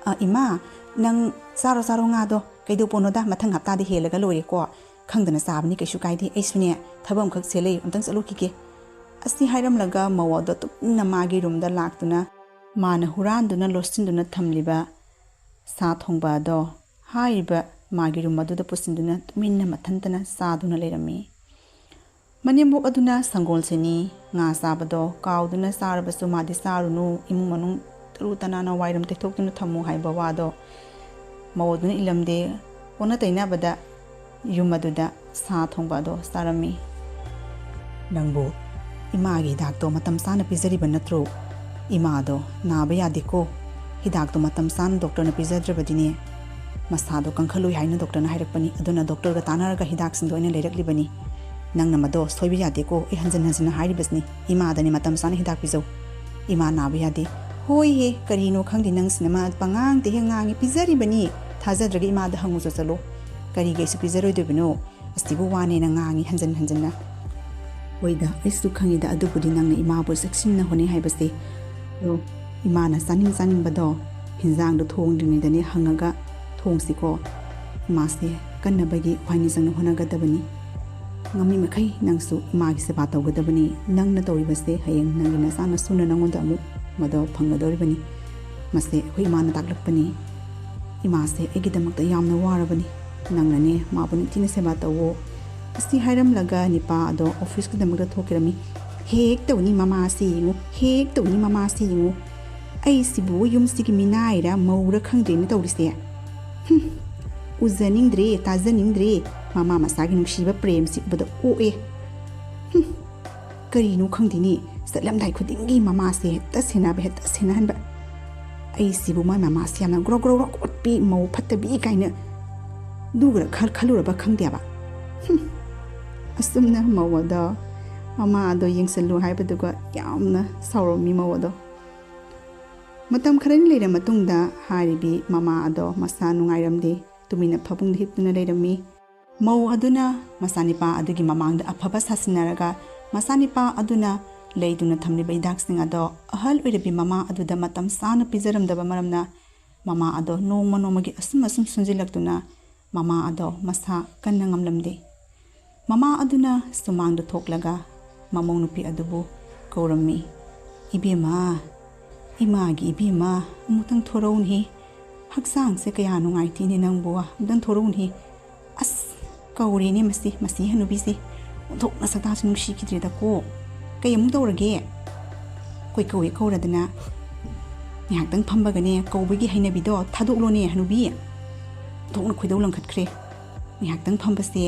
"ꯑ, ꯏꯃꯥ, ꯅꯪ ꯆꯥꯔꯣ, ꯆꯥꯔꯣ ꯉꯥꯗꯣ꯫ ꯀꯩꯗꯧ ꯄꯣꯠꯅꯣꯗ, ꯃꯊꯪ ꯍꯞꯇꯥꯗꯤ ꯍꯦꯜꯂꯒ ꯂꯣꯏꯔꯦꯀꯣ꯫ ꯈꯪꯗꯅ ꯆꯥꯕꯅꯤ, ꯀꯩꯁꯨ ꯀꯥꯏꯗꯦ꯫ ꯑꯩꯁꯨꯅꯦ ꯊꯕꯛ ꯑꯃꯈꯛ ꯆꯦꯜꯂꯦ, ꯑꯝꯇꯪ ꯆꯠꯂꯨꯈꯤꯒꯦ꯫" ꯑꯁꯤ ꯍꯥꯏꯔꯝꯂꯒ ꯃꯧ ꯑꯗꯣ ꯇꯨꯃꯤꯟꯅ ꯃꯥꯒꯤ ꯔꯨꯝꯗ ꯂꯥꯛꯇꯨꯅ ꯃꯥꯅ ꯍꯨꯔꯥꯟꯗꯨꯅ ꯂꯣꯠꯁꯤꯟꯗꯨꯅ ꯊꯝꯂꯤꯕ ꯁꯥ ꯊꯣꯡꯕ ꯑꯗꯣ ꯍꯥꯏꯔꯤꯕ ꯃꯥꯒꯤ ꯔꯨꯝ ꯑꯗꯨꯗ ꯄꯨꯁꯤꯟꯗꯨꯅ ꯇꯨꯃꯤꯟꯅ ꯃꯊꯟꯇꯅ ꯆꯥꯗꯨꯅ ꯂꯩꯔꯝꯃꯤ꯫ ꯃꯅꯦꯝꯕꯣꯛ ꯑꯗꯨꯅ ꯁꯪꯒꯣꯜꯁꯦꯟꯅꯤ, ꯉꯥ ꯆꯥꯕꯗꯣ ꯀꯥꯎꯗꯨꯅ ꯆꯥꯔꯕꯁꯨ ꯃꯥꯗꯤ ꯆꯥꯔꯨꯅꯨ, ꯏꯃꯨꯡ ꯃꯅꯨꯡ ꯇꯔꯨ ꯇꯅꯥꯟꯅ ꯋꯥꯏꯔꯝ ꯇꯩꯊꯣꯛꯇꯨꯅ ꯊꯝꯃꯨ ꯍꯥꯏꯕ ꯋꯥꯗꯣ ꯃꯧ ꯑꯗꯨꯅ ꯏꯜꯂꯝꯗꯦ꯫ ꯑꯣꯟꯅ ꯇꯩꯅꯕꯗ ꯌꯨꯝ ꯑꯗꯨꯗ ꯁꯥ ꯊꯣꯡꯕ ꯑꯗꯣ ꯆꯥꯔꯝꯃꯤ꯫ "ꯅꯪꯕꯨ ꯏꯃꯥꯒꯤ ꯍꯤꯗꯥꯛꯇꯣ ꯃꯇꯝ ꯆꯥꯅ ꯄꯤꯖꯔꯤꯕ ꯅꯠꯇ꯭ꯔꯣ? ꯏꯃꯥꯗꯣ ꯅꯥꯕ ꯌꯥꯗꯦꯀꯣ꯫ ꯍꯤꯗꯥꯛꯇꯣ ꯃꯇꯝ ꯆꯥꯅ ꯗꯣꯛꯇꯔꯅ ꯄꯤꯖꯗ꯭ꯔꯕꯗꯤꯅꯦ, ꯃꯁꯥꯗꯣ ꯀꯟꯈꯠꯂꯨꯏ ꯍꯥꯏꯅ ꯗꯣꯛꯇꯔꯅ ꯍꯥꯏꯔꯛꯄꯅꯤ꯫ ꯑꯗꯨꯅ ꯗꯣꯛꯇꯔꯒ ꯇꯥꯟꯅꯔꯒ ꯍꯤꯗꯥꯛꯁꯤꯡꯗꯣ ꯑꯩꯅ ꯂꯩꯔꯛꯂꯤꯕꯅꯤ꯫ ꯅꯪꯅ ꯃꯗꯣ ꯁꯣꯏꯕ ꯌꯥꯗꯦꯀꯣ꯫ ꯑꯩ ꯍꯟꯖꯤꯟ ꯍꯟꯖꯤꯟꯅ ꯍꯥꯏꯔꯤꯕꯁꯤꯅꯤ, ꯏꯃꯥꯗꯅꯦ ꯃꯇꯝ ꯆꯥꯅ ꯍꯤꯗꯥꯛ ꯄꯤꯖꯧ꯫ ꯏꯃꯥ ꯅꯥꯕ ꯌꯥꯗꯦ꯫" "ꯍꯣꯏꯍꯦ, ꯀꯔꯤꯅꯣ ꯈꯪꯗꯦ, ꯅꯪꯁꯤꯅ ꯃꯥ ꯄꯉꯥꯡꯗ ꯍꯦꯛ ꯉꯥꯡꯉꯤ꯫ ꯄꯤꯖꯔꯤꯕꯅꯤ꯫ ꯊꯥꯖꯗ꯭ꯔꯒ ꯏꯃꯥꯗ ꯍꯪꯉꯨ ꯆꯠꯂꯣ꯫ ꯀꯔꯤꯒꯤ ꯑꯩꯁꯨ ꯄꯤꯖꯔꯣꯏꯗꯣꯏꯕꯅꯣ? ꯑꯁꯤꯕꯨ ꯋꯥꯅꯦꯅ ꯉꯥꯡꯉꯤ ꯍꯟꯖꯤꯟ ꯍꯟꯖꯤꯟꯅ꯫" "ꯍꯣꯏꯗ, ꯑꯩꯁꯨ ꯈꯪꯉꯤꯗ, ꯑꯗꯨꯕꯨꯗꯤ ꯅꯪꯅ ꯏꯃꯥꯕꯨ ꯆꯦꯛꯁꯤꯟꯅ ꯍꯣꯠꯅꯩ ꯍꯥꯏꯕꯁꯦ꯫ ꯑꯗꯣ ꯏꯃꯥꯅ ꯆꯥꯅꯤꯡ ꯆꯥꯅꯤꯡꯕꯗꯣ ꯍꯤꯟꯖꯥꯡꯗꯣ ꯊꯣꯡꯗ꯭ꯔꯤꯉꯩꯗꯅꯦ ꯍꯪꯉꯒ ꯊꯣꯡꯁꯤꯀꯣ꯫ ꯏꯃꯥꯁꯦ ꯀꯟꯅꯕꯒꯤ ꯋꯥꯏꯅꯤꯖꯪꯅ ꯍꯣꯠꯅꯒꯗꯕꯅꯤ꯫ ꯉꯝꯃꯤ ꯃꯈꯩ ꯅꯪꯁꯨ ꯏꯃꯥꯒꯤ ꯁꯦꯕꯥ ꯇꯧꯒꯗꯕꯅꯤ꯫ ꯅꯪꯅ ꯇꯧꯔꯤꯕꯁꯦ ꯍꯌꯦꯡ ꯅꯪꯒꯤ ꯅꯆꯥ ꯅꯁꯨꯅ ꯅꯪꯉꯣꯟꯗ ꯑꯃꯨꯛ ꯃꯗꯣ ꯐꯪꯒꯗꯧꯔꯤꯕꯅꯤ꯫ ꯃꯁꯦ ꯑꯩꯈꯣꯏ ꯏꯃꯥꯅ ꯇꯥꯛꯂꯛꯄꯅꯤ꯫ ꯏꯃꯥꯁꯦ ꯑꯩꯒꯤꯗꯃꯛꯇ ꯌꯥꯝꯅ ꯋꯥꯔꯕꯅꯤ꯫ ꯅꯪꯅꯅꯦ ꯃꯥꯕꯨ ꯅꯤꯡꯊꯤꯅ ꯁꯦꯕꯥ ꯇꯧꯋꯣ꯫" ꯑꯁꯤ ꯍꯥꯏꯔꯝꯂꯒ ꯅꯤꯄꯥ ꯑꯗꯣ ꯑꯣꯐꯤꯁꯀꯤꯗꯃꯛꯇ ꯊꯣꯛꯈꯤꯔꯝꯃꯤ꯫ "ꯍꯦꯛ ꯇꯧꯅꯤ ꯃꯃꯥꯁꯦ ꯌꯦꯡꯉꯨ, ꯍꯦꯛ ꯇꯧꯅꯤ ꯃꯃꯥꯁꯦ ꯌꯦꯡꯉꯨ꯫ ꯑꯩꯁꯤꯕꯨ ꯌꯨꯝꯁꯤꯒꯤ ꯃꯤꯅꯥꯏꯔ ꯃꯧꯔ ꯈꯪꯗ꯭ꯔꯦꯅ ꯇꯧꯔꯤꯁꯦ꯫ ꯍꯨꯝ, ꯎꯖꯅꯤꯡꯗ꯭ꯔꯦ, ꯇꯥꯖꯅꯤꯡꯗ꯭ꯔꯦ꯫ ꯃꯃꯥ ꯃꯆꯥꯒꯤ ꯅꯨꯡꯁꯤꯕ ꯄ꯭ꯔꯦꯝꯁꯤ ꯎꯕꯗ ꯑꯣꯛꯑꯦ꯫ ꯍꯨꯝ, ꯀꯔꯤꯅꯣ ꯈꯪꯗꯦꯅꯦ, ꯆꯠꯂꯝꯗꯥꯏ ꯈꯨꯗꯤꯡꯒꯤ ꯃꯃꯥꯁꯦ ꯍꯦꯛꯇ ꯁꯦꯟꯅꯕ, ꯍꯦꯛꯇ ꯁꯦꯟꯅꯍꯟꯕ꯫ ꯑꯩꯁꯤꯕꯨ ꯃꯥꯏ ꯃꯃꯥꯁꯦ ꯌꯥꯝꯅ ꯒ꯭ꯔꯣ ꯒ꯭ꯔꯣ ꯒ꯭ꯔꯣ ꯑꯣꯠꯄꯤ, ꯃꯧ ꯐꯠꯇꯕꯤ ꯀꯥꯏꯅ ꯑꯗꯨꯒ ꯈꯜ-, ꯈꯜꯂꯨꯔꯕ ꯈꯪꯗꯦꯕ꯫" ꯍꯨꯝ, ꯑꯁꯨꯝꯅ ꯃꯧ ꯑꯗꯣ ꯃꯃꯥ ꯑꯗꯣ ꯌꯦꯡꯁꯤꯜꯂꯨ ꯍꯥꯏꯕꯗꯨꯒ ꯌꯥꯝꯅ ꯁꯥꯎꯔꯝꯃꯤ ꯃꯧ ꯑꯗꯣ꯫ ꯃꯇꯝ ꯈꯔꯅꯤ ꯂꯩꯔ ꯃꯇꯨꯡꯗ ꯍꯥꯏꯔꯤꯕꯤ ꯃꯃꯥ ꯑꯗꯣ ꯃꯁꯥ ꯅꯨꯡꯉꯥꯏꯔꯝꯗꯦ꯫ ꯇꯨꯃꯤꯟꯅ ꯐꯃꯨꯡꯗ ꯍꯤꯞꯇꯨꯅ ꯂꯩꯔꯝꯃꯤ꯫ ꯃꯧ ꯑꯗꯨꯅ ꯃꯆꯥꯅꯤꯄꯥ ꯑꯗꯨꯒꯤ ꯃꯃꯥꯡꯗ ꯑꯐꯕ ꯁꯥꯁꯤꯟꯅꯔꯒ ꯃꯆꯥꯅꯤꯄꯥ ꯑꯗꯨꯅ ꯂꯩꯗꯨꯅ ꯊꯝꯂꯤꯕ ꯍꯤꯗꯥꯛꯁꯤꯡ ꯑꯗꯣ ꯑꯍꯜ ꯑꯣꯏꯔꯕꯤ ꯃꯃꯥ ꯑꯗꯨꯗ ꯃꯇꯝ ꯆꯥꯅ ꯄꯤꯖꯔꯝꯗꯕ ꯃꯔꯝꯅ ꯃꯃꯥ ꯑꯗꯣ ꯅꯣꯡꯃ ꯅꯣꯡꯃꯒꯤ ꯑꯁꯨꯝ ꯑꯁꯨꯝ ꯁꯣꯟꯖꯤꯜꯂꯛꯇꯨꯅ ꯃꯃꯥ ꯑꯗꯣ ꯃꯁꯥ ꯀꯟꯅ ꯉꯝꯂꯝꯗꯦ꯫ ꯃꯃꯥ ꯑꯗꯨꯅ ꯁꯨꯃꯥꯡꯗ ꯊꯣꯛꯂꯒ ꯃꯃꯧ ꯅꯨꯄꯤ ꯑꯗꯨꯕꯨ ꯀꯧꯔꯝꯃꯤ꯫ "ꯏꯕꯦꯝꯃ, ꯏꯃꯥꯒꯤ ꯏꯕꯦꯝꯃ, ꯑꯃꯨꯛꯇꯪ ꯊꯣꯔꯛꯎꯅꯦ꯫ ꯍꯛꯆꯥꯡꯁꯦ ꯀꯌꯥ ꯅꯨꯡꯉꯥꯏꯇꯦꯅꯦ ꯅꯪꯕꯨ, ꯑꯃꯨꯛꯇꯪ ꯊꯣꯔꯛꯎꯅꯦ꯫" ꯑꯁ, ꯀꯧꯔꯦꯅꯦ ꯃꯁꯤ, ꯃꯁꯤ ꯍꯅꯨꯕꯤꯁꯦ꯫ ꯑꯣꯟꯊꯣꯛꯅ ꯁꯛꯇꯥꯁꯨ ꯅꯨꯡꯁꯤꯈꯤꯗ꯭ꯔꯦꯗꯀꯣ꯫ ꯀꯩ ꯑꯃꯨꯛ ꯇꯧꯔꯒꯦ? ꯀꯣꯏ ꯀꯧꯏ ꯀꯧꯔꯗꯅ꯫ ꯉꯥꯏꯍꯥꯛꯇꯪ ꯐꯝꯕꯒꯅꯦ ꯀꯧꯕꯒꯤ ꯍꯩꯅꯕꯤꯗꯣ ꯊꯥꯗꯣꯛꯂꯣꯅꯦ ꯍꯅꯨꯕꯤ꯫ ꯊꯣꯛꯅ ꯈꯣꯏꯗꯧ ꯂꯪꯈꯠꯈ꯭ꯔꯦ꯫ ꯉꯥꯏꯍꯥꯛꯇꯪ ꯐꯝꯕꯁꯦ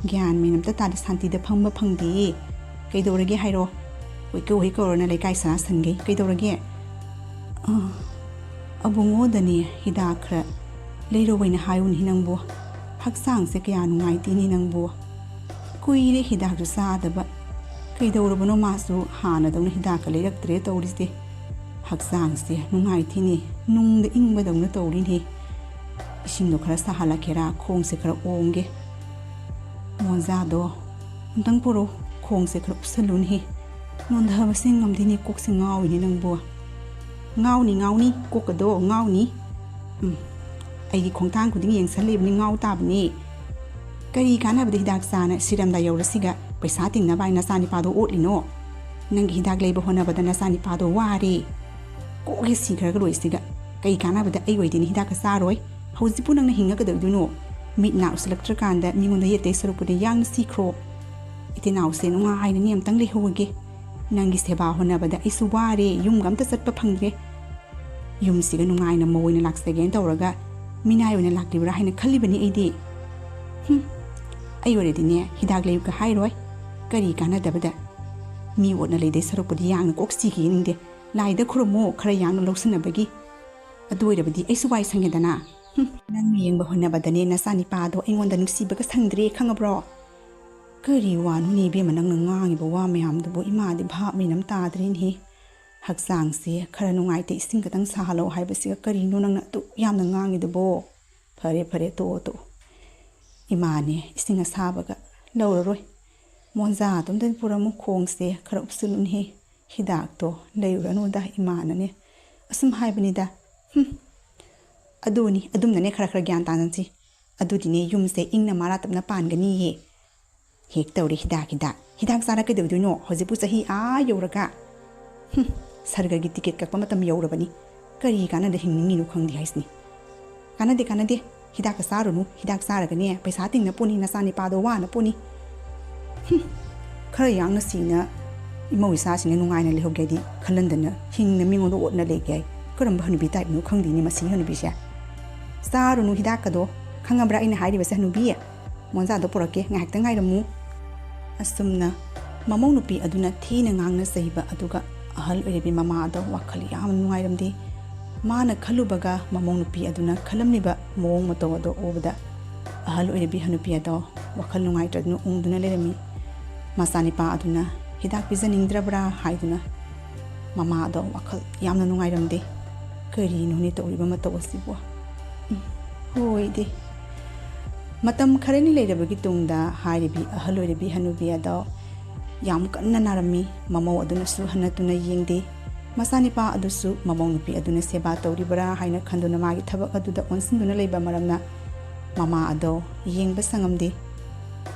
ꯒ꯭ꯌꯥꯟ ꯃꯦꯟ ꯑꯝꯇ ꯇꯥꯗꯦ, ꯁꯥꯟꯇꯤꯗ ꯐꯝꯕ ꯐꯪꯗꯦ꯫ ꯀꯩꯗꯧꯔꯒꯦ ꯍꯥꯏꯔꯣ? ꯍꯣꯏ ꯀꯧ ꯍꯣꯏ ꯀꯧꯔꯅ ꯂꯩꯀꯥꯏ ꯁꯅꯥ ꯁꯟꯒꯩ꯫ ꯀꯩꯗꯧꯔꯒꯦ? ꯑꯥ, ꯑꯕꯨꯡꯉꯣꯗꯅꯦ ꯍꯤꯗꯥꯛ ꯈꯔ ꯂꯩꯔꯨꯕꯩꯅ ꯍꯥꯏꯌꯨꯅꯤ ꯅꯪꯕꯨ꯫ ꯍꯛꯆꯥꯡꯁꯦ ꯀꯌꯥ ꯅꯨꯡꯉꯥꯏꯇꯦꯅꯤ ꯅꯪꯕꯨ꯫ ꯀꯨꯏꯔꯦ ꯍꯤꯗꯥꯛꯁꯨ ꯆꯥꯗꯕ꯫ ꯀꯩꯗꯧꯔꯕꯅꯣ ꯃꯥꯁꯨ ꯍꯥꯟꯅꯗꯧꯅ ꯍꯤꯗꯥꯛꯀ ꯂꯩꯔꯛꯇ꯭ꯔꯦ ꯇꯧꯔꯤꯁꯦ꯫ ꯍꯛꯆꯥꯡꯁꯦ ꯅꯨꯡꯉꯥꯏꯇꯦꯅꯦ, ꯅꯨꯡꯗ ꯏꯪꯕꯗꯧꯅ ꯇꯧꯔꯤꯅꯦ꯫ ꯏꯁꯤꯡꯗꯣ ꯈꯔ ꯁꯥꯍꯜꯂꯛꯀꯦꯔꯥ, ꯈꯣꯡꯁꯦ ꯈꯔ ꯑꯣꯡꯒꯦ꯫ ꯃꯣꯟꯖꯥꯗꯣ ꯑꯝꯇꯪ ꯄꯨꯔꯛꯎ, ꯈꯣꯡꯁꯦ ꯈꯔ ꯎꯞꯁꯜꯂꯨꯅꯦꯍꯦ꯫ ꯅꯣꯟꯊꯕꯁꯦ ꯉꯝꯗꯦꯅꯦ, ꯀꯣꯛꯁꯦ ꯉꯥꯎꯏꯅꯦ ꯅꯪꯕꯨ꯫ ꯉꯥꯎꯅꯤ, ꯉꯥꯎꯅꯤ, ꯀꯣꯛꯀꯗꯣ ꯉꯥꯎꯅꯤ꯫ ꯎꯝ, ꯑꯩꯒꯤ ꯈꯣꯡꯊꯥꯡ ꯈꯨꯗꯤꯡ ꯌꯦꯡꯁꯜꯂꯤꯕꯅꯤ, ꯉꯥꯎ ꯇꯥꯕꯅꯤ꯫ ꯀꯔꯤ ꯀꯥꯟꯅꯕꯗ ꯍꯤꯗꯥꯛ ꯆꯥꯅ ꯁꯤꯔꯝꯗꯥ ꯌꯧꯔꯁꯤꯒ ꯄꯩꯁꯥ ꯇꯤꯡꯅꯕ ꯍꯥꯏꯅ ꯅꯆꯥꯅꯤꯄꯥꯗꯣ ꯑꯣꯠꯂꯤꯅꯣ? ꯅꯪꯒꯤ ꯍꯤꯗꯥꯛ ꯂꯩꯕ ꯍꯣꯠꯅꯕꯗ ꯅꯆꯥꯅꯤꯄꯥꯗꯣ ꯋꯥꯔꯦ꯫ ꯀꯣꯛ ꯍꯦꯛ ꯁꯤꯈ꯭ꯔꯒ ꯂꯣꯏꯁꯤꯒ꯫ ꯀꯩ ꯀꯥꯟꯅꯕꯗ ꯑꯩ ꯑꯣꯏꯗꯣꯏꯅꯤ ꯍꯤꯗꯥꯛꯀ ꯆꯥꯔꯣꯏ? ꯍꯧꯖꯤꯛꯄꯨ ꯅꯪꯅ ꯍꯤꯡꯉ ꯀꯩꯗꯧꯗꯣꯏꯅꯣ? ꯃꯤꯠ ꯅꯥ ꯎꯁꯤꯜꯂꯛꯇ꯭ꯔꯀꯥꯟꯗ ꯃꯤꯉꯣꯟꯗ ꯌꯦꯠꯇꯩ ꯁꯔꯨꯛꯄꯨꯗꯤ ꯌꯥꯡꯅ ꯁꯤꯈ꯭ꯔꯣ꯫ ꯏꯇꯤꯟꯅꯥꯎꯁꯦ ꯅꯨꯡꯉꯥꯏꯅꯅꯤ ꯑꯝꯇꯪ ꯂꯩꯍꯧꯔꯒꯦ꯫ ꯅꯪꯒꯤ ꯁꯦꯕꯥ ꯍꯣꯠꯅꯕꯗ ꯑꯩꯁꯨ ꯋꯥꯔꯦ, ꯌꯨꯝꯒ ꯑꯝꯇ ꯆꯠꯄ ꯐꯪꯗ꯭ꯔꯦ꯫ ꯌꯨꯝꯁꯤꯒ ꯅꯨꯡꯉꯥꯏꯅ ꯃꯧ ꯑꯣꯏꯅ ꯂꯥꯛꯆꯒꯦꯅ ꯇꯧꯔꯒ ꯃꯤꯅꯥꯏ ꯑꯣꯏꯅ ꯂꯥꯛꯂꯤꯕ꯭ꯔꯥ ꯍꯥꯏꯅ ꯈꯜꯂꯤꯕꯅꯤ ꯑꯩꯗꯤ꯫ ꯍꯨꯝ, ꯑꯩ ꯑꯣꯏꯔꯗꯤꯅꯦ ꯍꯤꯗꯥꯛ ꯂꯩꯌꯨꯒ ꯍꯥꯏꯔꯣꯏ꯫ ꯀꯔꯤ ꯀꯥꯟꯅꯗꯕꯗ? ꯃꯤ ꯑꯣꯠꯅ ꯂꯩꯗꯩ ꯁꯔꯨꯛꯄꯨꯗꯤ ꯌꯥꯡꯅ ꯀꯣꯛ ꯁꯤꯈꯤ ꯌꯦꯡꯅꯤꯡꯗꯦ꯫ ꯂꯥꯏꯗ ꯈꯨꯔꯨꯝꯃꯨ ꯈꯔ ꯌꯥꯡꯅ ꯂꯧꯁꯤꯟꯅꯕꯒꯤ꯫ ꯑꯗꯨ ꯑꯣꯏꯔꯕꯗꯤ ꯑꯩꯁꯨ ꯋꯥꯏ ꯁꯪꯉꯦꯗꯅ꯫ ꯍꯨꯝ, ꯅꯪ ꯌꯦꯡꯕ ꯍꯣꯠꯅꯕꯗꯅꯦ ꯅꯆꯥꯅꯤꯄꯥꯗꯣ ꯑꯩꯉꯣꯟꯗ ꯅꯨꯡꯁꯤꯕꯒ ꯁꯪꯗ꯭ꯔꯦ ꯈꯪꯉꯕ꯭ꯔꯣ? ꯀꯔꯤ ꯋꯥꯅꯣꯅꯦ ꯏꯕꯦꯝꯃ ꯅꯪꯅ ꯉꯥꯡꯉꯤꯕ ꯋꯥ ꯃꯌꯥꯝꯗꯨꯕꯨ? ꯏꯃꯥꯗꯤ ꯚꯥꯞ ꯃꯦꯟ ꯑꯃ ꯇꯥꯗ꯭ꯔꯦꯅꯦꯍꯦ꯫ ꯍꯛꯆꯥꯡꯁꯦ ꯈꯔ ꯅꯨꯡꯉꯥꯏꯇꯦ, ꯏꯁꯤꯡ ꯈꯛꯇꯪ ꯁꯥꯍꯜꯂꯣ ꯍꯥꯏꯕꯁꯤꯒ ꯀꯔꯤꯅꯣ ꯅꯪꯅ ꯑꯗꯨꯛ ꯌꯥꯝꯅ ꯉꯥꯡꯉꯤꯗꯨꯕꯣ? ꯐꯔꯦ ꯐꯔꯦ, ꯇꯣꯛꯑꯣ ꯇꯣꯛꯑꯣ꯫ ꯏꯃꯥꯅꯦ ꯏꯁꯤꯡ ꯑꯁꯥꯕꯒ ꯂꯧꯔꯔꯣꯏ꯫ ꯃꯣꯟꯖꯥ ꯑꯗꯨꯝꯗ ꯄꯨꯔꯝꯃꯨ, ꯈꯣꯡꯁꯦ ꯈꯔ ꯎꯞꯁꯤꯜꯂꯨꯅꯦꯍꯦ꯫ ꯍꯤꯗꯥꯛꯇꯣ ꯂꯩꯔꯨꯔꯅꯨꯗ ꯏꯃꯥꯅꯅꯦ꯫ ꯑꯁꯨꯝ ꯍꯥꯏꯕꯅꯤꯗ꯫ ꯍꯨꯝ꯫ ꯑꯗꯨꯅꯤ, ꯑꯗꯨꯝꯅꯅꯦ ꯈꯔ ꯈꯔ ꯒ꯭ꯌꯥꯟ ꯇꯥꯅꯁꯤ꯫ ꯑꯗꯨꯗꯤꯅꯦ ꯌꯨꯝꯁꯦ ꯏꯪꯅ ꯃꯔꯥ ꯇꯞꯅ ꯄꯥꯟꯒꯅꯤꯌꯦ꯫ ꯍꯦꯛ ꯇꯧꯔꯦ ꯍꯤꯗꯥꯛ, ꯍꯤꯗꯥꯛ꯫ ꯍꯤꯗꯥꯛ ꯆꯥꯔ ꯀꯩꯗꯧꯗꯣꯏꯅꯣ? ꯍꯧꯖꯤꯛꯄꯨ ꯆꯍꯤ ꯑꯥ ꯌꯧꯔꯒ꯫ ꯍꯨꯝ, ꯁꯔꯒꯒꯤ ꯇꯤꯀꯦꯠ ꯀꯛꯄ ꯃꯇꯝ ꯌꯧꯔꯕꯅꯤ꯫ ꯀꯔꯤ ꯀꯥꯟꯅꯗ ꯍꯤꯡꯅꯤꯡꯉꯤꯅꯣ ꯈꯪꯗꯦ ꯍꯥꯏꯁꯤꯅꯤ꯫ ꯀꯥꯟꯅꯗꯦ, ꯀꯥꯟꯅꯗꯦ꯫ ꯍꯤꯗꯥꯛꯀ ꯆꯥꯔꯨꯅꯨ꯫ ꯍꯤꯗꯥꯛ ꯆꯥꯔꯒꯅꯦ ꯄꯩꯁꯥ ꯇꯤꯡꯅ ꯄꯣꯅꯤ, ꯅꯆꯥ ꯅꯤꯄꯥꯗꯣ ꯋꯥꯅ ꯄꯣꯅꯤ꯫ ꯍꯨꯝ, ꯈꯔ ꯌꯥꯡꯅ ꯁꯤꯅ ꯏꯃꯧ ꯏꯆꯥꯁꯤꯡꯅ ꯅꯨꯡꯉꯥꯏꯅ ꯂꯩꯍꯧꯒꯦ ꯍꯥꯏꯗꯤ ꯈꯜꯍꯟꯗꯅ ꯍꯤꯡꯅ ꯃꯤꯉꯣꯟꯗ ꯑꯣꯠꯅ ꯂꯩꯒꯦ ꯍꯥꯏ꯫ ꯀꯔꯝꯕ ꯍꯅꯨꯕꯤ ꯇꯥꯏꯞꯅꯣ ꯈꯪꯗꯦꯅꯦ ꯃꯁꯤꯒꯤ ꯍꯅꯨꯕꯤꯁꯦ꯫ ꯆꯥꯔꯨꯅꯨ ꯍꯤꯗꯥꯛꯀꯗꯣ, ꯈꯪꯉꯕ꯭ꯔꯥ ꯑꯩꯅ ꯍꯥꯏꯔꯤꯕꯁꯦ ꯍꯅꯨꯕꯤ? ꯃꯣꯟꯖꯥꯗꯣ ꯄꯨꯔꯛꯀꯦ, ꯉꯥꯏꯍꯥꯛꯇꯪ ꯉꯥꯏꯔꯝꯃꯨ꯫ ꯑꯁꯨꯝꯅ ꯃꯃꯧ ꯅꯨꯄꯤ ꯑꯗꯨꯅ ꯊꯤꯅ ꯉꯥꯡꯅ ꯆꯩꯕ ꯑꯗꯨꯒ ꯑꯍꯜ ꯑꯣꯏꯔꯕꯤ ꯃꯃꯥ ꯑꯗꯣ ꯋꯥꯈꯜ ꯌꯥꯝꯅ ꯅꯨꯡꯉꯥꯏꯔꯝꯗꯦ꯫ ꯃꯥꯅ ꯈꯜꯂꯨꯕꯒ ꯃꯃꯧ ꯅꯨꯄꯤ ꯑꯗꯨꯅ ꯈꯜꯂꯝꯂꯤꯕ ꯃꯑꯣꯡ ꯃꯇꯧ ꯑꯗꯣ ꯎꯕꯗ ꯑꯍꯜ ꯑꯣꯏꯔꯕꯤ ꯍꯅꯨꯄꯤ ꯑꯗꯣ ꯋꯥꯈꯜ ꯅꯨꯡꯉꯥꯏꯇ꯭ꯔꯗꯨꯅ ꯎꯪꯗꯨꯅ ꯂꯩꯔꯝꯃꯤ꯫ ꯃꯆꯥꯅꯤꯄꯥ ꯑꯗꯨꯅ ꯍꯤꯗꯥꯛ ꯄꯤꯖꯅꯤꯡꯗ꯭ꯔꯕ꯭ꯔꯥ ꯍꯥꯏꯗꯨꯅ ꯃꯃꯥ ꯑꯗꯣ ꯋꯥꯈꯜ ꯌꯥꯝꯅ ꯅꯨꯡꯉꯥꯏꯔꯝꯗꯦ꯫ ꯀꯔꯤꯅꯣꯅꯦ ꯇꯧꯔꯤꯕ ꯃꯇꯧ ꯑꯁꯤꯕꯨ? ꯎꯝ, ꯍꯣꯏꯗꯤ꯫ ꯃꯇꯝ ꯈꯔꯅꯤ ꯂꯩꯔꯕꯒꯤ ꯇꯨꯡꯗ ꯍꯥꯏꯔꯤꯕꯤ ꯑꯍꯜ ꯑꯣꯏꯔꯕꯤ ꯍꯅꯨꯕꯤ ꯑꯗꯣ ꯌꯥꯝ ꯀꯟꯅ ꯅꯥꯔꯝꯃꯤ꯫ ꯃꯃꯧ ꯑꯗꯨꯅꯁꯨ ꯍꯟꯅ ꯇꯨꯅ ꯌꯦꯡꯗꯦ꯫ ꯃꯆꯥꯅꯤꯄꯥ ꯑꯗꯨꯁꯨ ꯃꯃꯧ ꯅꯨꯄꯤ ꯑꯗꯨꯅ ꯁꯦꯕꯥ ꯇꯧꯔꯤꯕ꯭ꯔꯥ ꯍꯥꯏꯅ ꯈꯟꯗꯨꯅ ꯃꯥꯒꯤ ꯊꯕꯛ ꯑꯗꯨꯗ ꯑꯣꯟꯁꯤꯟꯗꯨꯅ ꯂꯩꯕ ꯃꯔꯝꯅ ꯃꯃꯥ ꯑꯗꯣ ꯌꯦꯡꯕ ꯁꯪꯉꯝꯗꯦ꯫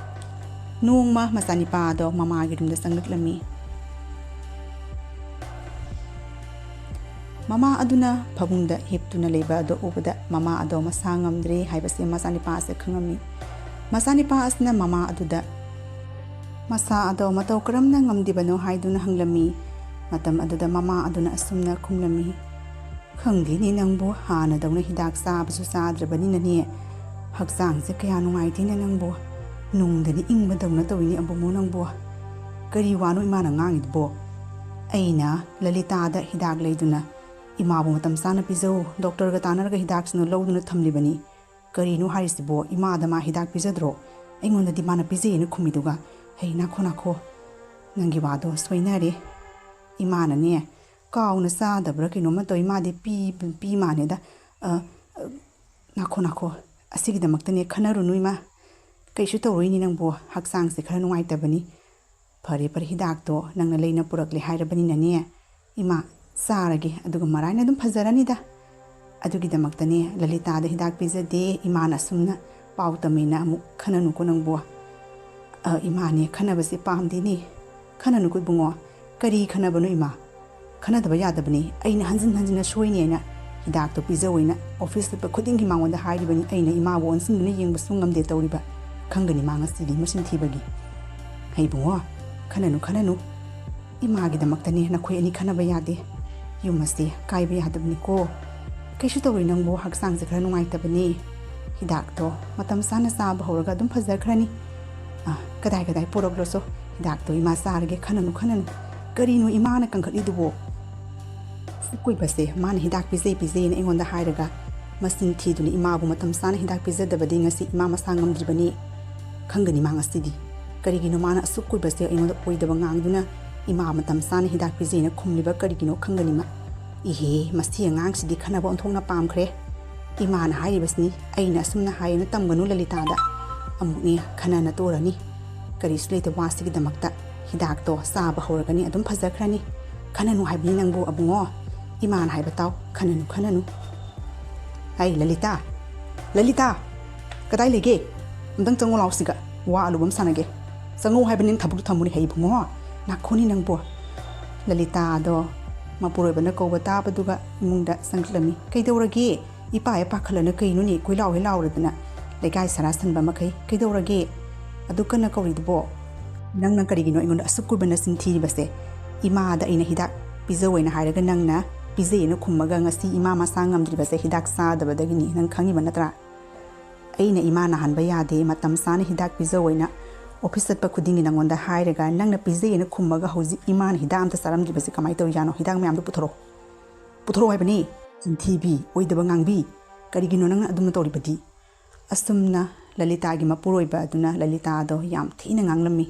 ꯅꯣꯡꯃ ꯃꯆꯥꯅꯤꯄꯥ ꯑꯗꯣ ꯃꯃꯥꯒꯤ ꯔꯨꯝꯗ ꯆꯪꯂꯛꯂꯝꯃꯤ꯫ ꯃꯃꯥ ꯑꯗꯨꯅ ꯐꯃꯨꯡꯗ ꯍꯤꯞꯇꯨꯅ ꯂꯩꯕ ꯑꯗꯨ ꯎꯕꯗ ꯃꯃꯥ ꯑꯗꯣ ꯃꯁꯥ ꯉꯝꯗ꯭ꯔꯦ ꯍꯥꯏꯕꯁꯦ ꯃꯆꯥꯅꯤꯄꯥ ꯑꯁꯤ ꯈꯪꯉꯝꯃꯤ꯫ ꯃꯆꯥꯅꯤꯄꯥ ꯑꯁꯤꯅ ꯃꯃꯥ ꯑꯗꯨꯗ ꯃꯁꯥ ꯑꯗꯣ ꯃꯇꯧ ꯀꯔꯝꯅ ꯉꯝꯗꯤꯕꯅꯣ ꯍꯥꯏꯗꯨꯅ ꯍꯪꯂꯝꯃꯤ꯫ ꯃꯇꯝ ꯑꯗꯨꯗ ꯃꯃꯥ ꯑꯗꯨꯅ ꯑꯁꯨꯝꯅ ꯈꯨꯝꯂꯝꯃꯤ, "ꯈꯪꯗꯦꯅꯦ ꯅꯪꯕꯨ, ꯍꯥꯟꯅꯗꯧꯅ ꯍꯤꯗꯥꯛ ꯆꯥꯕꯁꯨ ꯆꯥꯗ꯭ꯔꯕꯅꯤꯅꯅꯦ, ꯍꯛꯆꯥꯡꯁꯦ ꯀꯌꯥ ꯅꯨꯡꯉꯥꯏꯇꯦꯅꯦ ꯅꯪꯕꯨ꯫ ꯅꯨꯡꯗꯅꯤ ꯏꯪꯕꯗꯧꯅ ꯇꯧꯏꯅꯦ ꯑꯕꯨꯡꯉꯣ ꯅꯪꯕꯨ꯫ ꯀꯔꯤ ꯋꯥꯅꯣ ꯏꯃꯥꯅ ꯉꯥꯡꯉꯤꯗꯨꯕꯣ? ꯑꯩꯅ ꯂꯂꯤꯇꯥꯗ ꯍꯤꯗꯥꯛ ꯂꯩꯗꯨꯅ ꯏꯃꯥꯕꯨ ꯃꯇꯝ ꯆꯥꯅ ꯄꯤꯖꯧ, ꯗꯣꯛꯇꯔꯒ ꯇꯥꯟꯅꯔꯒ ꯍꯤꯗꯥꯛꯁꯤꯡꯗꯨ ꯂꯧꯗꯨꯅ ꯊꯝꯂꯤꯕꯅꯤ꯫ ꯀꯔꯤꯅꯣ ꯍꯥꯏꯔꯤꯁꯤꯕꯣ? ꯏꯃꯥꯗ ꯃꯥ ꯍꯤꯗꯥꯛ ꯄꯤꯖꯗ꯭ꯔꯣ? ꯑꯩꯉꯣꯟꯗꯗꯤ ꯃꯥꯅ ꯄꯤꯖꯩꯌꯦꯅ ꯈꯨꯝꯃꯤꯗꯨꯒ꯫ ꯍꯩ, ꯅꯥꯈꯣ, ꯅꯥꯈꯣ꯫ ꯅꯪꯒꯤ ꯋꯥꯗꯣ ꯁꯣꯏꯅꯔꯦ꯫ ꯏꯃꯥꯅꯅꯦ, ꯀꯥꯎꯅ ꯆꯥꯗꯕ꯭ꯔꯥ ꯀꯩꯅꯣꯝꯃ ꯇꯧꯏ꯫ ꯃꯥꯗꯤ ꯄꯤ, ꯄꯤ ꯃꯥꯅꯦꯗ꯫ ꯑ, ꯑ, ꯅꯥꯈꯣ, ꯅꯥꯈꯣ꯫ ꯑꯁꯤꯒꯤꯗꯃꯛꯇꯅꯦ ꯈꯟꯅꯔꯨꯅꯨ ꯏꯃꯥ꯫ ꯀꯩꯁꯨ ꯇꯧꯔꯣꯏꯅꯦ ꯅꯪꯕꯨ꯫ ꯍꯛꯆꯥꯡꯁꯦ ꯈꯔ ꯅꯨꯡꯉꯥꯏꯇꯕꯅꯤ꯫ ꯐꯔꯦ, ꯐꯔꯦ, ꯍꯤꯗꯥꯛꯇꯣ ꯅꯪꯅ ꯂꯩꯅ ꯄꯨꯔꯛꯂꯦ ꯍꯥꯏꯔꯕꯅꯤꯅꯅꯦ, ꯏꯃꯥ, ꯆꯥꯔꯒꯦ, ꯑꯗꯨꯒ ꯃꯔꯥꯏꯅ ꯑꯗꯨꯝ ꯐꯖꯔꯅꯤꯗ꯫ ꯑꯗꯨꯒꯤꯗꯃꯛꯇꯅꯦ ꯂꯂꯤꯇꯥꯗ ꯍꯤꯗꯥꯛ ꯄꯤꯖꯗꯦ, ꯏꯃꯥꯅ ꯑꯁꯨꯝꯅ ꯄꯥꯎ ꯇꯝꯃꯦꯅ ꯑꯃꯨꯛ ꯈꯟꯅꯅꯨꯀꯣ ꯅꯪꯕꯨ꯫ ꯑ, ꯏꯃꯥꯅꯦ, ꯈꯟꯅꯕꯁꯦ ꯄꯥꯝꯗꯦꯅꯦ꯫ ꯈꯟꯅꯅꯨꯀꯣ ꯏꯕꯨꯡꯉꯣ꯫ ꯀꯔꯤ ꯈꯟꯅꯕꯅꯣ ꯏꯃꯥ? ꯈꯟꯅꯗꯕ ꯌꯥꯗꯕꯅꯤ꯫ ꯑꯩꯅ ꯍꯟꯖꯤꯟ ꯍꯟꯖꯤꯟꯅ ꯁꯣꯏꯅꯤ ꯍꯥꯏꯅ ꯍꯤꯗꯥꯛꯇꯣ ꯄꯤꯖꯧ ꯍꯥꯏꯅ ꯑꯣꯐꯤꯁ ꯆꯠꯄ ꯈꯨꯗꯤꯡꯒꯤ ꯃꯉꯣꯟꯗ ꯍꯥꯏꯔꯤꯕꯅꯤ꯫ ꯑꯩꯅ ꯏꯃꯥꯕꯨ ꯑꯣꯟꯁꯤꯟꯗꯨꯅ ꯌꯦꯡꯕꯁꯨ ꯉꯝꯗꯦ ꯇꯧꯔꯤꯕ꯫ ꯈꯪꯒꯅꯤ ꯃꯥ ꯉꯁꯤꯗꯤ ꯃꯆꯤꯟ ꯊꯤꯕꯒꯤ꯫ ꯍꯩ ꯏꯕꯨꯡꯉꯣ, ꯈꯟꯅꯅꯨ, ꯈꯟꯅꯅꯨ꯫ ꯏꯃꯥꯒꯤꯗꯃꯛꯇꯅꯦ ꯅꯈꯣꯏ ꯑꯅꯤ ꯈꯟꯅꯕ ꯌꯥꯗꯦ꯫ "ꯌꯨꯝ ꯑꯁꯤ ꯀꯥꯏꯕ ꯌꯥꯗꯕꯅꯤꯀꯣ꯫ ꯀꯩꯁꯨ ꯇꯧꯔꯣꯏ ꯅꯪꯕꯨ, ꯍꯛꯆꯥꯡꯁꯦ ꯈꯔ ꯅꯨꯡꯉꯥꯏꯇꯕꯅꯤ꯫ ꯍꯤꯗꯥꯛꯇꯣ ꯃꯇꯝ ꯆꯥꯅ ꯆꯥꯕ ꯍꯧꯔꯒ ꯑꯗꯨꯝ ꯐꯖꯈ꯭ꯔꯅꯤ꯫ ꯑ, ꯀꯗꯥꯏ ꯀꯗꯥꯏ ꯄꯨꯔꯛꯂꯣꯁꯨ ꯍꯤꯗꯥꯛꯇꯣ ꯏꯃꯥ ꯆꯥꯔꯒꯦ, ꯈꯟꯅꯅꯨ, ꯈꯟꯅꯅꯨ꯫ ꯀꯔꯤꯅꯣ ꯏꯃꯥꯅ ꯀꯟꯈꯠꯂꯤꯗꯨꯕꯣ? ꯁꯨꯛ ꯀꯨꯏꯕꯁꯦ ꯃꯥꯅ ꯍꯤꯗꯥꯛ ꯄꯤꯖꯩ ꯄꯤꯖꯩꯅ ꯑꯩꯉꯣꯟꯗ ꯍꯥꯏꯔꯒ ꯃꯆꯤꯟ ꯊꯤꯗꯨꯅ ꯏꯃꯥꯕꯨ ꯃꯇꯝ ꯆꯥꯅ ꯍꯤꯗꯥꯛ ꯄꯤꯖꯗꯕꯗꯤ ꯉꯁꯤ ꯏꯃꯥ ꯃꯁꯥ ꯉꯝꯗ꯭ꯔꯤꯕꯅꯤ꯫ ꯈꯪꯒꯅꯤ ꯃꯥ ꯉꯁꯤꯗꯤ꯫ ꯀꯔꯤꯒꯤꯅꯣ ꯃꯥꯅ ꯑꯁꯨꯛ ꯀꯨꯏꯕꯁꯦ ꯑꯩꯉꯣꯟꯗ ꯑꯣꯏꯗꯕ ꯉꯥꯡꯗꯨꯅ ꯏꯃꯥ ꯃꯇꯝ ꯆꯥꯅ ꯍꯤꯗꯥꯛ ꯄꯤꯖꯩꯅ ꯈꯨꯝꯂꯤꯕ ꯀꯔꯤꯒꯤꯅꯣ ꯈꯪꯒꯅꯤ ꯃꯥ꯫ ꯏꯍꯦ, ꯃꯁꯤ ꯑꯉꯥꯡꯁꯤꯗꯤ ꯈꯟꯅꯕ ꯑꯣꯟꯊꯣꯛꯅ ꯄꯥꯝꯈ꯭ꯔꯦ꯫ ꯏꯃꯥꯅ ꯍꯥꯏꯔꯤꯕꯁꯤꯅꯤ, ꯑꯩꯅ ꯑꯁꯨꯝꯅ ꯍꯥꯏꯌꯦꯅ ꯇꯝꯒꯅꯨ ꯂꯂꯤꯇꯥꯗ꯫ ꯑꯃꯨꯛꯅꯦ ꯈꯟꯅꯅ ꯇꯣꯔꯅꯤ꯫ ꯀꯔꯤꯁꯨ ꯂꯩꯇ ꯋꯥꯁꯤꯒꯤꯗꯃꯛꯇ ꯍꯤꯗꯥꯛꯇꯣ ꯆꯥꯕ ꯍꯧꯔꯒꯅꯤ, ꯑꯗꯨꯝ ꯐꯖꯈ꯭ꯔꯅꯤ꯫ ꯈꯟꯅꯅꯨ ꯍꯥꯏꯕꯅꯤ ꯅꯪꯕꯨ ꯑꯕꯨꯡꯉꯣ꯫ ꯏꯃꯥꯅ ꯍꯥꯏꯕ ꯇꯥꯎ, ꯈꯟꯅꯅꯨ, ꯈꯟꯅꯅꯨ꯫ ꯍꯩ ꯂꯂꯤꯇꯥ, ꯂꯂꯤꯇꯥ, ꯀꯗꯥꯏ ꯂꯩꯒꯦ? ꯑꯝꯇꯪ ꯆꯪꯉꯣ ꯂꯥꯎ ꯁꯤꯒ, ꯋꯥ ꯑꯂꯨꯕ ꯑꯃ ꯁꯥꯟꯅꯒꯦ꯫ ꯆꯪꯉꯣ ꯍꯥꯏꯕꯅꯤ, ꯅꯪ ꯊꯕꯛꯇꯨ ꯊꯝꯃꯨꯅꯦ꯫ ꯍꯩ ꯏꯕꯨꯡꯉꯣ, ꯅꯥꯈꯣꯅꯤ ꯅꯪꯕꯨ꯫ ꯂꯂꯤꯇꯥꯗꯣ ꯃꯄꯨꯔꯣꯏꯕꯅ ꯀꯧꯕ ꯇꯥꯕꯗꯨꯒ ꯏꯃꯨꯡꯗ ꯆꯪꯂꯛꯂꯝꯃꯤ꯫ "ꯀꯩꯗꯧꯔꯒꯦ? ꯏꯄꯥ ꯍꯦꯛ ꯄꯥꯈꯠꯂꯅ ꯀꯩꯅꯣꯅꯦ ꯀꯣꯏꯂꯥꯎ ꯍꯦꯛ ꯂꯥꯎꯔꯗꯅ ꯂꯩꯀꯥꯏ ꯁꯔꯥ ꯁꯟꯕ ꯃꯈꯩ꯫ ꯀꯩꯗꯧꯔꯒꯦ? ꯑꯗꯨ ꯀꯟꯅ ꯀꯧꯔꯤꯗꯨꯕꯣ? ꯅꯪꯅ ꯀꯔꯤꯒꯤꯅꯣ ꯑꯩꯉꯣꯟꯗ ꯑꯁꯨꯛ ꯀꯨꯏꯕ ꯅꯆꯤꯟ ꯊꯤꯔꯤꯕꯁꯦ? ꯏꯃꯥꯗ ꯑꯩꯅ ꯍꯤꯗꯥꯛ ꯄꯤꯖꯧ ꯍꯥꯏꯅ ꯍꯥꯏꯔꯒ ꯅꯪꯅ ꯄꯤꯖꯩꯌꯦꯅ ꯈꯨꯝꯃꯒ ꯉꯁꯤ ꯏꯃꯥ ꯃꯁꯥ ꯉꯝꯗ꯭ꯔꯤꯕꯁꯦ ꯍꯤꯗꯥꯛ ꯆꯥꯗꯕꯗꯒꯤꯅꯤ, ꯅꯪ ꯈꯪꯉꯤꯕ ꯅꯠꯇ꯭ꯔꯥ? ꯑꯩꯅ ꯏꯃꯥ ꯅꯥꯍꯟꯕ ꯌꯥꯗꯦ, ꯃꯇꯝ ꯆꯥꯅ ꯍꯤꯗꯥꯛ ꯄꯤꯖꯧ ꯍꯥꯏꯅ ꯑꯣꯐꯤꯁ ꯆꯠꯄ ꯈꯨꯗꯤꯡꯒꯤ ꯅꯪꯉꯣꯟꯗ ꯍꯥꯏꯔꯒ ꯅꯪꯅ ꯄꯤꯖꯩꯌꯦꯅ ꯈꯨꯝꯃꯒ ꯍꯧꯖꯤꯛ ꯏꯃꯥꯅ ꯍꯤꯗꯥꯛ ꯑꯝꯇ ꯆꯥꯔꯝꯗ꯭ꯔꯤꯕꯁꯦ ꯀꯃꯥꯏꯅ ꯇꯧꯔꯤꯖꯥꯠꯅꯣ? ꯍꯤꯗꯥꯛ ꯃꯌꯥꯝꯗꯣ ꯄꯨꯊꯣꯔꯛꯑꯣ꯫ ꯄꯨꯊꯣꯔꯛꯑꯣ ꯍꯥꯏꯕꯅꯤ꯫ ꯆꯤꯟꯊꯤꯕꯤ, ꯑꯣꯏꯗꯕ ꯉꯥꯡꯕꯤ, ꯀꯔꯤꯒꯤꯅꯣ ꯅꯪꯅ ꯑꯗꯨꯝꯅ ꯇꯧꯔꯤꯕꯗꯤ?" ꯑꯁꯨꯝꯅ ꯂꯂꯤꯇꯥꯒꯤ ꯃꯄꯨꯔꯣꯏꯕ ꯑꯗꯨꯅ ꯂꯂꯤꯇꯥꯗꯣ ꯌꯥꯝ ꯊꯤꯅ ꯉꯥꯡꯂꯝꯃꯤ꯫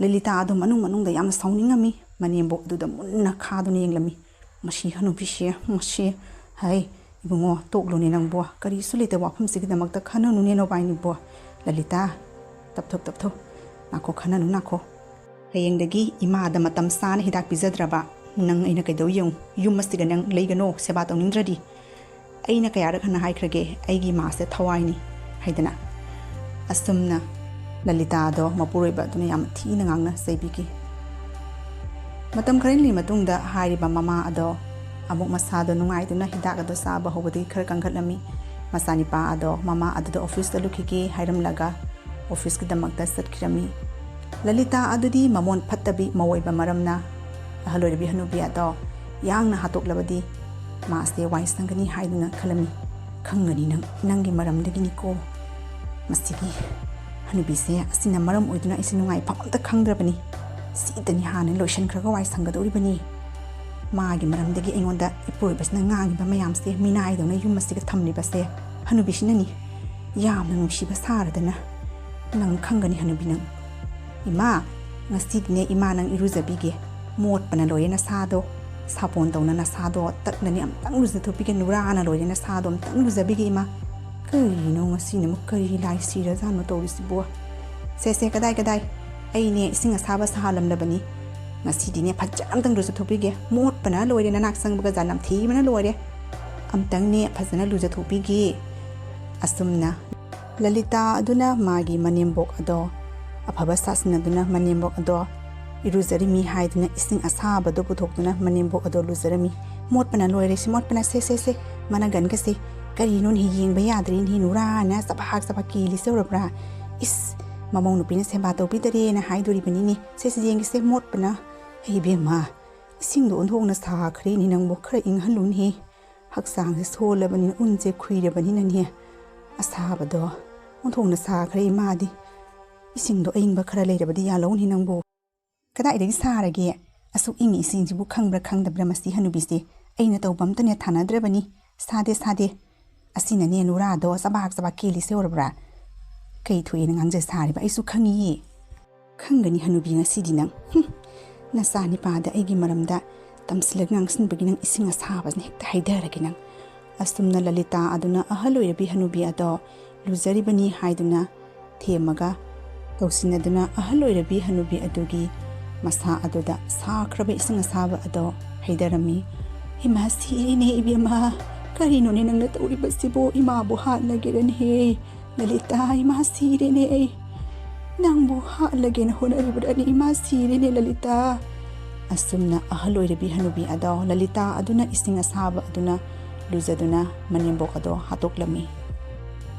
ꯂꯂꯤꯇꯥ ꯑꯗꯣ ꯃꯅꯨꯡ ꯃꯅꯨꯡꯗ ꯌꯥꯝꯅ ꯁꯥꯎꯅꯤꯡꯉꯝꯃꯤ꯫ ꯃꯅꯦꯝꯕꯣꯛ ꯑꯗꯨꯗ ꯃꯨꯟꯅ ꯈꯥꯗꯨꯅ ꯌꯦꯡꯂꯝꯃꯤ꯫ "ꯃꯁꯤ ꯍꯅꯨꯕꯤꯁꯦ, ꯃꯁꯤ, ꯍꯩ, ꯏꯕꯨꯡꯉꯣ, ꯇꯣꯛꯂꯣꯅꯦ ꯅꯪꯕꯣ, ꯀꯔꯤꯁꯨ ꯂꯩꯇꯕ ꯋꯥꯐꯝꯁꯤꯒꯤꯗꯃꯛꯇ ꯈꯟꯅꯅꯨꯅꯦ ꯅꯣꯕꯥꯏꯅꯤꯕꯣ꯫ ꯂꯂꯤꯇꯥ, ꯇꯞꯊꯣ, ꯇꯞꯊꯣ, ꯅꯥꯈꯣ, ꯈꯟꯅꯅꯨ, ꯅꯥꯈꯣ꯫ ꯍꯌꯦꯡꯗꯒꯤ ꯏꯃꯥꯗ ꯃꯇꯝ ꯆꯥꯅ ꯍꯤꯗꯥꯛ ꯄꯤꯖꯗ꯭ꯔꯕ ꯅꯪ ꯑꯩꯅ ꯀꯩꯗꯧ ꯌꯦꯡꯉꯨ? ꯌꯨꯝ ꯑꯁꯤꯗ ꯅꯪ ꯂꯩꯒꯅꯣ, ꯁꯦꯕꯥ ꯇꯧꯅꯤꯡꯗ꯭ꯔꯗꯤ꯫ ꯑꯩꯅ ꯀꯌꯥꯔꯛ ꯍꯟꯅ ꯍꯥꯏꯈ꯭ꯔꯒꯦ, ꯑꯩꯒꯤ ꯏꯃꯥꯁꯦ ꯊꯋꯥꯏꯅꯤ ꯍꯥꯏꯗꯅ?" ꯑꯁꯨꯝꯅ ꯂꯂꯤꯇꯥꯗꯣ ꯃꯄꯨꯔꯣꯏꯕ ꯑꯗꯨꯅ ꯌꯥꯝ ꯊꯤꯅ ꯉꯥꯡꯅ ꯆꯩꯕꯤꯈꯤ꯫ ꯃꯇꯝ ꯈꯔꯅꯤ ꯃꯇꯨꯡꯗ ꯍꯥꯏꯔꯤꯕ ꯃꯃꯥ ꯑꯗꯣ ꯑꯃꯨꯛ ꯃꯁꯥꯗꯣ ꯅꯨꯡꯉꯥꯏꯗꯨꯅ ꯍꯤꯗꯥꯛ ꯑꯗꯣ ꯆꯥꯕ ꯍꯧꯕꯗꯒꯤ ꯈꯔ ꯀꯟꯈꯠꯂꯝꯃꯤ꯫ ꯃꯆꯥꯅꯤꯄꯥ ꯑꯗꯣ ꯃꯃꯥ ꯑꯗꯨꯗ ꯑꯣꯐꯤꯁꯇ ꯂꯨꯈꯤꯒꯦ ꯍꯥꯏꯔꯝꯂꯒ ꯑꯣꯐꯤꯁꯀꯤꯗꯃꯛꯇ ꯆꯠꯈꯤꯔꯝꯃꯤ꯫ ꯂꯂꯤꯇꯥ ꯑꯗꯨꯗꯤ ꯃꯃꯣꯟ ꯐꯠꯇꯕꯤ ꯃꯧ ꯑꯣꯏꯕ ꯃꯔꯝꯅ ꯑꯍꯜ ꯑꯣꯏꯔꯕꯤ ꯍꯅꯨꯕꯤ ꯑꯗꯣ ꯌꯥꯡꯅ ꯍꯥꯠꯇꯣꯛꯂꯕꯗꯤ ꯃꯥꯁꯦ ꯋꯥꯏ ꯁꯪꯒꯅꯤ ꯍꯥꯏꯗꯨꯅ ꯈꯜꯂꯝꯃꯤ꯫ "ꯈꯪꯒꯅꯤ ꯅꯪ, ꯅꯪꯒꯤ ꯃꯔꯝꯗꯒꯤꯅꯤꯀꯣ꯫ ꯃꯁꯤꯒꯤ ꯍꯅꯨꯕꯤꯁꯦ ꯑꯁꯤꯅ ꯃꯔꯝ ꯑꯣꯏꯗꯨꯅ ꯑꯩꯁꯦ ꯅꯨꯡꯉꯥꯏꯐꯝ ꯑꯝꯇ ꯈꯪꯗ꯭ꯔꯕꯅꯤ꯫ ꯁꯤꯗꯅꯤ ꯍꯥꯟꯅ ꯂꯣꯏꯁꯤꯟꯈ꯭ꯔꯒ ꯋꯥꯏ ꯁꯪꯒꯗꯧꯔꯤꯕꯅꯤ꯫ ꯃꯥꯒꯤ ꯃꯔꯝꯗꯒꯤ ꯑꯩꯉꯣꯟꯗ ꯏꯄꯨꯔꯣꯏꯕꯁꯤꯅ ꯉꯥꯡꯉꯤꯕ ꯃꯌꯥꯝꯁꯦ, ꯃꯤꯅꯥꯏꯗꯧꯅ ꯌꯨꯝ ꯑꯁꯤꯒ ꯊꯝꯂꯤꯕꯁꯦ ꯍꯅꯨꯕꯤꯁꯤꯅꯅꯤ꯫ ꯌꯥꯝꯅ ꯅꯨꯡꯁꯤꯕ ꯁꯥꯔꯗꯅ꯫ ꯅꯪ ꯈꯪꯒꯅꯤ ꯍꯅꯨꯕꯤ ꯅꯪ꯫ ꯏꯃꯥ, ꯉꯁꯤꯗꯤꯅꯦ ꯏꯃꯥ ꯅꯪ ꯏꯔꯨꯖꯕꯤꯒꯦ꯫ ꯃꯣꯠꯄꯅ ꯂꯣꯏꯔꯦ ꯅꯁꯥꯗꯣ꯫ ꯁꯥꯄꯣꯟ ꯇꯧꯅ ꯅꯁꯥꯗꯣ ꯇꯛꯅꯅꯦ ꯑꯝꯇꯪ ꯂꯨꯖꯊꯣꯛꯄꯤꯒꯦ꯫ ꯅꯨꯔꯥꯅ ꯂꯣꯏꯔꯦ ꯅꯁꯥꯗꯣ, ꯑꯝꯇꯪ ꯂꯨꯖꯕꯤꯒꯦ ꯏꯃꯥ꯫" ꯀꯔꯤꯅꯣ ꯉꯁꯤꯅ ꯑꯃꯨꯛ ꯀꯔꯤ ꯂꯥꯏ ꯁꯤꯔꯖꯥꯠꯅꯣ ꯇꯧꯔꯤꯁꯤꯕꯣ? "ꯁꯦ ꯁꯦ, ꯀꯗꯥꯏ ꯀꯗꯥꯏ? ꯑꯩꯅꯦ ꯏꯁꯤꯡ ꯑꯁꯥꯕ ꯁꯥꯍꯜꯂꯝꯂꯕꯅꯤ꯫ ꯉꯁꯤꯗꯤꯅꯦ ꯐꯖꯅ ꯑꯝꯇꯪ ꯂꯨꯖꯊꯣꯛꯄꯤꯒꯦ꯫ ꯃꯣꯠꯄꯅ ꯂꯣꯏꯔꯦ, ꯅꯅꯥꯛ ꯆꯪꯕꯒ ꯖꯥ ꯅꯝꯊꯤꯕꯅ ꯂꯣꯏꯔꯦ꯫ ꯑꯝꯇꯪꯅꯦ ꯐꯖꯅ ꯂꯨꯖꯊꯣꯛꯄꯤꯒꯦ꯫" ꯑꯁꯨꯝꯅ ꯂꯂꯤꯇꯥ ꯑꯗꯨꯅ ꯃꯥꯒꯤ ꯃꯅꯦꯝꯕꯣꯛ ꯑꯗꯣ ꯑꯐꯕ ꯁꯥꯁꯤꯟꯅꯗꯨꯅ ꯃꯅꯦꯝꯕꯣꯛ ꯑꯗꯣ ꯏꯔꯨꯖꯔꯤꯃꯤ ꯍꯥꯏꯗꯨꯅ ꯏꯁꯤꯡ ꯑꯁꯥꯕꯗꯣ ꯄꯨꯊꯣꯛꯇꯨꯅ ꯃꯅꯦꯝꯕꯣꯛ ꯑꯗꯣ ꯂꯨꯖꯔꯝꯃꯤ꯫ "ꯃꯣꯠꯄꯅ ꯂꯣꯏꯔꯦ ꯁꯤ, ꯃꯣꯠꯄꯅ, ꯁꯦ ꯁꯦ ꯁꯦ, ꯃꯅꯒꯟꯒꯁꯦ ꯀꯔꯤꯅꯣꯅꯦ ꯌꯦꯡꯕ ꯌꯥꯗ꯭ꯔꯦꯅꯦ, ꯅꯨꯔꯥꯅ ꯆꯕꯥꯛ ꯆꯕꯥꯛ ꯀꯦꯜꯂꯤꯁꯦ ꯎꯔꯕ꯭ꯔꯥ? ꯏꯁ, ꯃꯃꯧ ꯅꯨꯄꯤꯅ ꯁꯦꯕꯥ ꯇꯧꯕꯤꯗꯔꯦꯅ ꯍꯥꯏꯗꯣꯔꯤꯕꯅꯤꯅꯦ꯫ ꯁꯦ ꯁꯦ ꯌꯦꯡꯒꯦꯁꯦ, ꯃꯣꯠꯄꯅ꯫ ꯑꯩ ꯏꯕꯦꯝꯃ, ꯏꯁꯤꯡꯗꯣ ꯑꯣꯟꯊꯣꯛꯅ ꯁꯥꯈ꯭ꯔꯦꯅꯦ ꯅꯪꯕꯨ, ꯈꯔ ꯏꯪꯍꯜꯂꯨꯅꯦ꯫ ꯍꯛꯆꯥꯡꯁꯦ ꯁꯣꯜꯂꯕꯅꯤꯅ, ꯎꯟꯁꯦ ꯈꯨꯏꯔꯕꯅꯤꯅꯅꯦ, ꯑꯁꯥꯕꯗꯣ ꯑꯣꯟꯊꯣꯛꯅ ꯁꯥꯈ꯭ꯔꯦ ꯏꯃꯥꯗꯤ꯫ ꯏꯁꯤꯡꯗꯣ ꯑꯏꯪꯕ ꯈꯔ ꯂꯩꯔꯕꯗꯤ ꯌꯥꯜꯂꯧꯅꯦ ꯅꯪꯕꯨ꯫" "ꯀꯗꯥꯏꯗꯒꯤ ꯁꯥꯔꯒꯦ? ꯑꯁꯨꯛ ꯏꯪꯉꯤ ꯏꯁꯤꯡꯁꯤꯕꯨ ꯈꯪꯕ꯭ꯔꯥ ꯈꯪꯗꯕ꯭ꯔꯥ ꯃꯁꯤ ꯍꯅꯨꯕꯤꯁꯦ? ꯑꯩꯅ ꯇꯧꯕ ꯑꯝꯇꯅꯦ ꯊꯥꯅꯗ꯭ꯔꯕꯅꯤ꯫ ꯁꯥꯗꯦ, ꯁꯥꯗꯦ꯫ ꯑꯁꯤꯅꯅꯦ ꯅꯨꯔꯥꯗꯣ ꯆꯕꯥꯛ ꯆꯕꯥꯛ ꯀꯦꯜꯂꯤꯁꯦ ꯎꯔꯕ꯭ꯔꯥ? ꯀꯩ ꯊꯣꯛꯑꯦꯅ ꯉꯥꯡꯖ ꯁꯥꯔꯤꯕ? ꯑꯩꯁꯨ ꯈꯪꯉꯤꯌꯦ꯫" "ꯈꯪꯒꯅꯤ ꯍꯅꯨꯕꯤ ꯉꯁꯤꯗꯤ ꯅꯪ꯫ ꯍꯨꯝ, ꯅꯆꯥ ꯅꯤꯄꯥꯗ ꯑꯩꯒꯤ ꯃꯔꯝꯗ ꯇꯝꯁꯤꯜꯂꯒ ꯉꯥꯡꯁꯤꯟꯕꯒꯤ ꯅꯪ ꯏꯁꯤꯡ ꯑꯁꯥꯕꯁꯤꯅ ꯍꯦꯛꯇ ꯍꯩꯊꯔꯒꯦ ꯅꯪ꯫" ꯑꯁꯨꯝꯅ ꯂꯂꯤꯇꯥ ꯑꯗꯨꯅ ꯑꯍꯜ ꯑꯣꯏꯔꯕꯤ ꯍꯅꯨꯕꯤ ꯑꯗꯣ ꯂꯨꯖꯔꯤꯕꯅꯤ ꯍꯥꯏꯗꯨꯅ ꯊꯦꯝꯃꯒ ꯇꯧꯁꯤꯟꯅꯗꯨꯅ ꯑꯍꯜ ꯑꯣꯏꯔꯕꯤ ꯍꯅꯨꯕꯤ ꯑꯗꯨꯒꯤ ꯃꯁꯥ ꯑꯗꯨꯗ ꯁꯥꯈ꯭ꯔꯕ ꯏꯁꯤꯡ ꯑꯁꯥꯕ ꯑꯗꯣ ꯍꯩꯊꯔꯝꯃꯤ꯫ "ꯏꯃꯥ ꯁꯤꯔꯦꯅꯦ ꯏꯕꯦꯝꯃ, ꯀꯔꯤꯅꯣꯅꯦ ꯅꯪꯅ ꯇꯧꯔꯤꯕꯁꯤꯕꯣ? ꯏꯃꯥꯕꯨ ꯍꯥꯠꯂꯒꯦꯔꯅꯦꯍꯦ꯫ ꯂꯂꯤꯇꯥ, ꯏꯃꯥ ꯁꯤꯔꯦꯅꯦ ꯑꯩ꯫ ꯅꯪꯕꯨ ꯍꯥꯠꯂꯒꯦꯅ ꯍꯣꯠꯅꯔꯤꯕ꯭ꯔꯥꯅꯦ? ꯏꯃꯥ ꯁꯤꯔꯦꯅꯦ ꯂꯂꯤꯇꯥ꯫" ꯑꯁꯨꯝꯅ ꯑꯍꯜ ꯑꯣꯏꯔꯕꯤ ꯍꯅꯨꯕꯤ ꯑꯗꯣ ꯂꯂꯤꯇꯥ ꯑꯗꯨꯅ ꯏꯁꯤꯡ ꯑꯁꯥꯕ ꯑꯗꯨꯅ ꯂꯨꯖꯗꯨꯅ ꯃꯅꯦꯝꯕꯣꯛ ꯑꯗꯣ ꯍꯥꯠꯇꯣꯛꯂꯝꯃꯤ꯫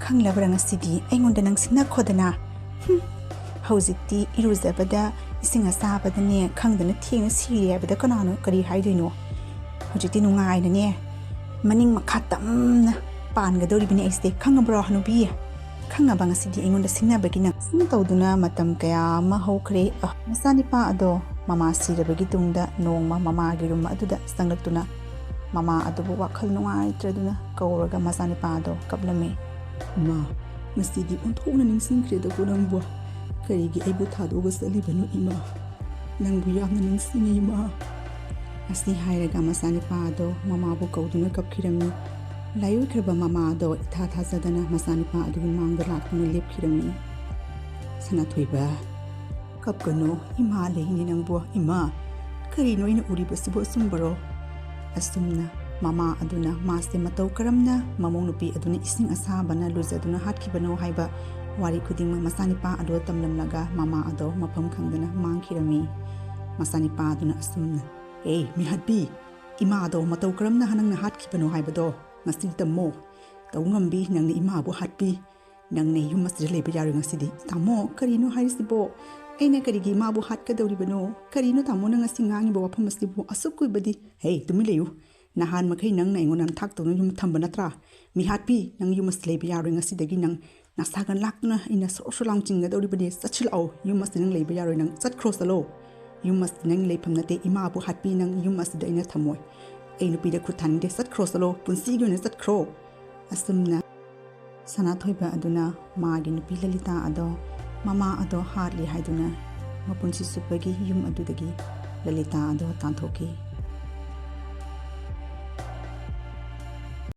"ꯈꯪꯂꯕ꯭ꯔꯥ ꯉꯁꯤꯗꯤ ꯑꯩꯉꯣꯟꯗ ꯅꯪ ꯁꯤꯟꯅꯈꯣꯗꯅ? ꯍꯨꯝ, ꯍꯧꯖꯤꯛꯇꯤ ꯏꯔꯨꯖꯕꯗ ꯏꯁꯤꯡ ꯑꯁꯥꯕꯗꯅꯦ ꯈꯪꯗꯅ ꯊꯦꯡꯅ ꯁꯤꯔꯦ ꯍꯥꯏꯕꯗ ꯀꯅꯥꯅꯣ ꯀꯔꯤ ꯍꯥꯏꯗꯣꯏꯅꯣ? ꯍꯧꯖꯤꯛꯇꯤ ꯅꯨꯡꯉꯥꯏꯅꯅꯦ ꯃꯅꯤꯡ ꯃꯈꯥ ꯇꯝꯅ ꯄꯥꯟꯒꯗꯧꯔꯤꯕꯅꯤ ꯑꯩꯁꯦ, ꯈꯪꯉꯕ꯭ꯔꯣ ꯍꯅꯨꯕꯤ? ꯈꯪꯉꯕ? ꯉꯁꯤꯗꯤ ꯑꯩꯉꯣꯟꯗ ꯁꯤꯡꯅꯕꯒꯤ ꯅꯪ꯫ ꯁꯨꯝ ꯇꯧꯗꯨꯅ ꯃꯇꯝ ꯀꯌꯥ ꯑꯃ ꯍꯧꯈ꯭ꯔꯦ꯫ ꯑ, ꯃꯆꯥꯅꯤꯄꯥ ꯑꯗꯣ ꯃꯃꯥ ꯁꯤꯔꯕꯒꯤ ꯇꯨꯡꯗ ꯅꯣꯡꯃ ꯃꯃꯥꯒꯤ ꯔꯨꯝ ꯑꯗꯨꯗ ꯆꯪꯂꯛꯇꯨꯅ ꯃꯃꯥ ꯑꯗꯨꯕꯨ ꯋꯥꯈꯜ ꯅꯨꯡꯉꯥꯏꯇ꯭ꯔꯗꯨꯅ ꯀꯧꯔꯒ ꯃꯆꯥꯅꯤꯄꯥ ꯑꯗꯣ ꯀꯞꯂꯝꯃꯤ꯫ "ꯏꯃꯥ, ꯉꯁꯤꯗꯤ ꯑꯣꯟꯊꯣꯛꯅ ꯅꯤꯡꯁꯤꯡꯈ꯭ꯔꯦꯗꯀꯣ ꯅꯪꯕꯨ꯫ ꯀꯔꯤꯒꯤ ꯑꯩꯕꯨ ꯊꯥꯗꯣꯛꯑꯒ ꯆꯠꯂꯤꯕꯅꯣ ꯏꯃꯥ? ꯅꯪꯕꯨ ꯌꯥꯝꯅ ꯅꯤꯡꯁꯤꯡꯉꯤ ꯏꯃꯥ"꯫ ꯑꯁꯤ ꯍꯥꯏꯔꯒ ꯃꯆꯥꯅꯤꯄꯥ ꯑꯗꯣ ꯃꯃꯥꯕꯨ ꯀꯧꯗꯨꯅ ꯀꯞꯈꯤꯔꯝꯃꯤ꯫ ꯂꯥꯏꯑꯣꯏꯈ꯭ꯔꯕ ꯃꯃꯥ ꯑꯗꯣ ꯏꯊꯥ ꯊꯥꯖꯗꯅ ꯃꯆꯥꯅꯤꯄꯥ ꯑꯗꯨꯒꯤ ꯃꯥꯡꯗ ꯂꯥꯛꯇꯨꯅ ꯂꯦꯞꯈꯤꯔꯝꯃꯤ꯫ "ꯁꯅꯥꯊꯣꯏꯕ, ꯀꯞꯀꯅꯨ, ꯏꯃꯥ ꯂꯩꯅꯤ ꯅꯪꯕꯨ꯫ ꯏꯃꯥ, ꯀꯔꯤꯅꯣ ꯑꯩꯅ ꯎꯔꯤꯕꯁꯤꯕꯨ ꯑꯆꯨꯝꯕꯔꯣ?" ꯑꯁꯨꯝꯅ ꯃꯃꯥ ꯑꯗꯨꯅ ꯃꯥꯁꯦ ꯃꯇꯧ ꯀꯔꯝꯅ ꯃꯃꯧ ꯅꯨꯄꯤ ꯑꯗꯨꯅ ꯏꯁꯤꯡ ꯑꯁꯥꯕꯅ ꯂꯨꯖꯗꯨꯅ ꯍꯥꯠꯈꯤꯕꯅꯣ ꯍꯥꯏꯕ ꯋꯥꯔꯤ ꯈꯨꯗꯤꯡꯃꯛ ꯃꯆꯥꯅꯤꯄꯥ ꯑꯗꯨꯗ ꯇꯝꯂꯝꯂꯒ ꯃꯃꯥ ꯑꯗꯣ ꯃꯐꯝ ꯈꯪꯗꯅ ꯃꯥꯡꯈꯤꯔꯝꯃꯤ꯫ ꯃꯆꯥꯅꯤꯄꯥ ꯑꯗꯨꯅ ꯑꯁꯨꯝꯅ, "ꯑꯦ ꯃꯤꯍꯥꯠꯄꯤ, ꯏꯃꯥꯗꯣ ꯃꯇꯧ ꯀꯔꯝꯅ ꯅꯪꯅ ꯍꯥꯠꯈꯤꯕꯅꯣ ꯍꯥꯏꯕꯗꯣ ꯉꯁꯤꯗꯤ ꯇꯝꯃꯣ꯫ ꯇꯧ ꯉꯝꯕꯤ ꯅꯪꯅ ꯏꯃꯥꯕꯨ ꯍꯥꯠꯄꯤ꯫ ꯅꯪꯅ ꯌꯨꯝ ꯑꯁꯤꯗ ꯂꯩꯕ ꯌꯥꯔꯣꯏ ꯉꯁꯤꯗꯤ"꯫ "ꯇꯥꯃꯣ, ꯀꯔꯤꯅꯣ ꯍꯥꯏꯔꯤꯁꯤꯕꯣ? ꯑꯩꯅ ꯀꯔꯤꯒꯤ ꯏꯃꯥꯕꯨ ꯍꯥꯠꯀꯗꯧꯔꯤꯕꯅꯣ? ꯀꯔꯤꯅꯣ ꯇꯥꯃꯣ ꯅꯪ ꯉꯁꯤ ꯉꯥꯡꯉꯤꯕ ꯋꯥꯐꯝ ꯑꯁꯤꯕꯨ? ꯑꯁꯨꯛ ꯀꯨꯏꯕꯗꯤ"꯫ "ꯍꯦ, ꯇꯨꯃꯤꯟ ꯂꯩꯌꯨ꯫ ꯅꯍꯥꯟ ꯃꯈꯩ ꯅꯪꯅ ꯑꯩꯉꯣꯟꯗ ꯅꯝꯊꯥꯛ ꯇꯧꯗꯨꯅ ꯌꯨꯝ ꯊꯝꯕ ꯅꯠꯇ꯭ꯔꯥ? ꯃꯤꯍꯥꯠꯄꯤ, ꯅꯪ ꯌꯨꯝ ꯑꯁꯤꯗ ꯂꯩꯕ ꯌꯥꯔꯣꯏ꯫ ꯉꯁꯤꯗꯒꯤ ꯅꯪ ꯅꯁꯥꯒ ꯂꯥꯛꯇꯨꯅ ꯑꯩꯅ ꯁꯣꯔ ꯁꯣꯔ ꯂꯥꯎ ꯆꯤꯡꯒꯗꯧꯔꯤꯕꯅꯤ꯫ ꯆꯠꯁꯤꯜꯂꯛꯑꯣ꯫ ꯌꯨꯝ ꯑꯁꯤꯗ ꯅꯪ ꯂꯩꯕ ꯌꯥꯔꯣꯏ꯫ ꯅꯪ ꯆꯠꯈ꯭ꯔꯣ, ꯆꯠꯂꯣ꯫ ꯌꯨꯝ ꯑꯁꯤꯗ ꯅꯪ ꯂꯩꯐꯝ ꯅꯠꯇꯦ꯫ ꯏꯃꯥꯕꯨ ꯍꯥꯠꯄꯤ, ꯅꯪ ꯌꯨꯝ ꯑꯁꯤꯗ ꯑꯩꯅ ꯊꯝꯃꯣꯏ꯫ ꯑꯩ ꯅꯨꯄꯤꯗ ꯈꯨꯠ ꯊꯥꯅꯤꯡꯗꯦ꯫ ꯆꯠꯈ꯭ꯔꯣ, ꯆꯠꯂꯣ꯫ ꯄꯨꯟꯁꯤꯒꯤ ꯑꯣꯏꯅ ꯆꯠꯈ꯭ꯔꯣ"꯫ ꯑꯁꯨꯝꯅ ꯁꯅꯥꯊꯣꯏꯕ ꯑꯗꯨꯅ ꯃꯥꯒꯤ ꯅꯨꯄꯤ ꯂꯂꯤꯇꯥ ꯑꯗꯣ ꯃꯃꯥ ꯑꯗꯣ ꯍꯥꯠꯂꯤ ꯍꯥꯏꯗꯨꯅ ꯃꯄꯨꯟꯁꯤ ꯆꯨꯞꯄꯒꯤ ꯌꯨꯝ ꯑꯗꯨꯗꯒꯤ ꯂꯂꯤꯇꯥ ꯑꯗꯣ ꯇꯥꯟꯊꯣꯛꯈꯤ꯫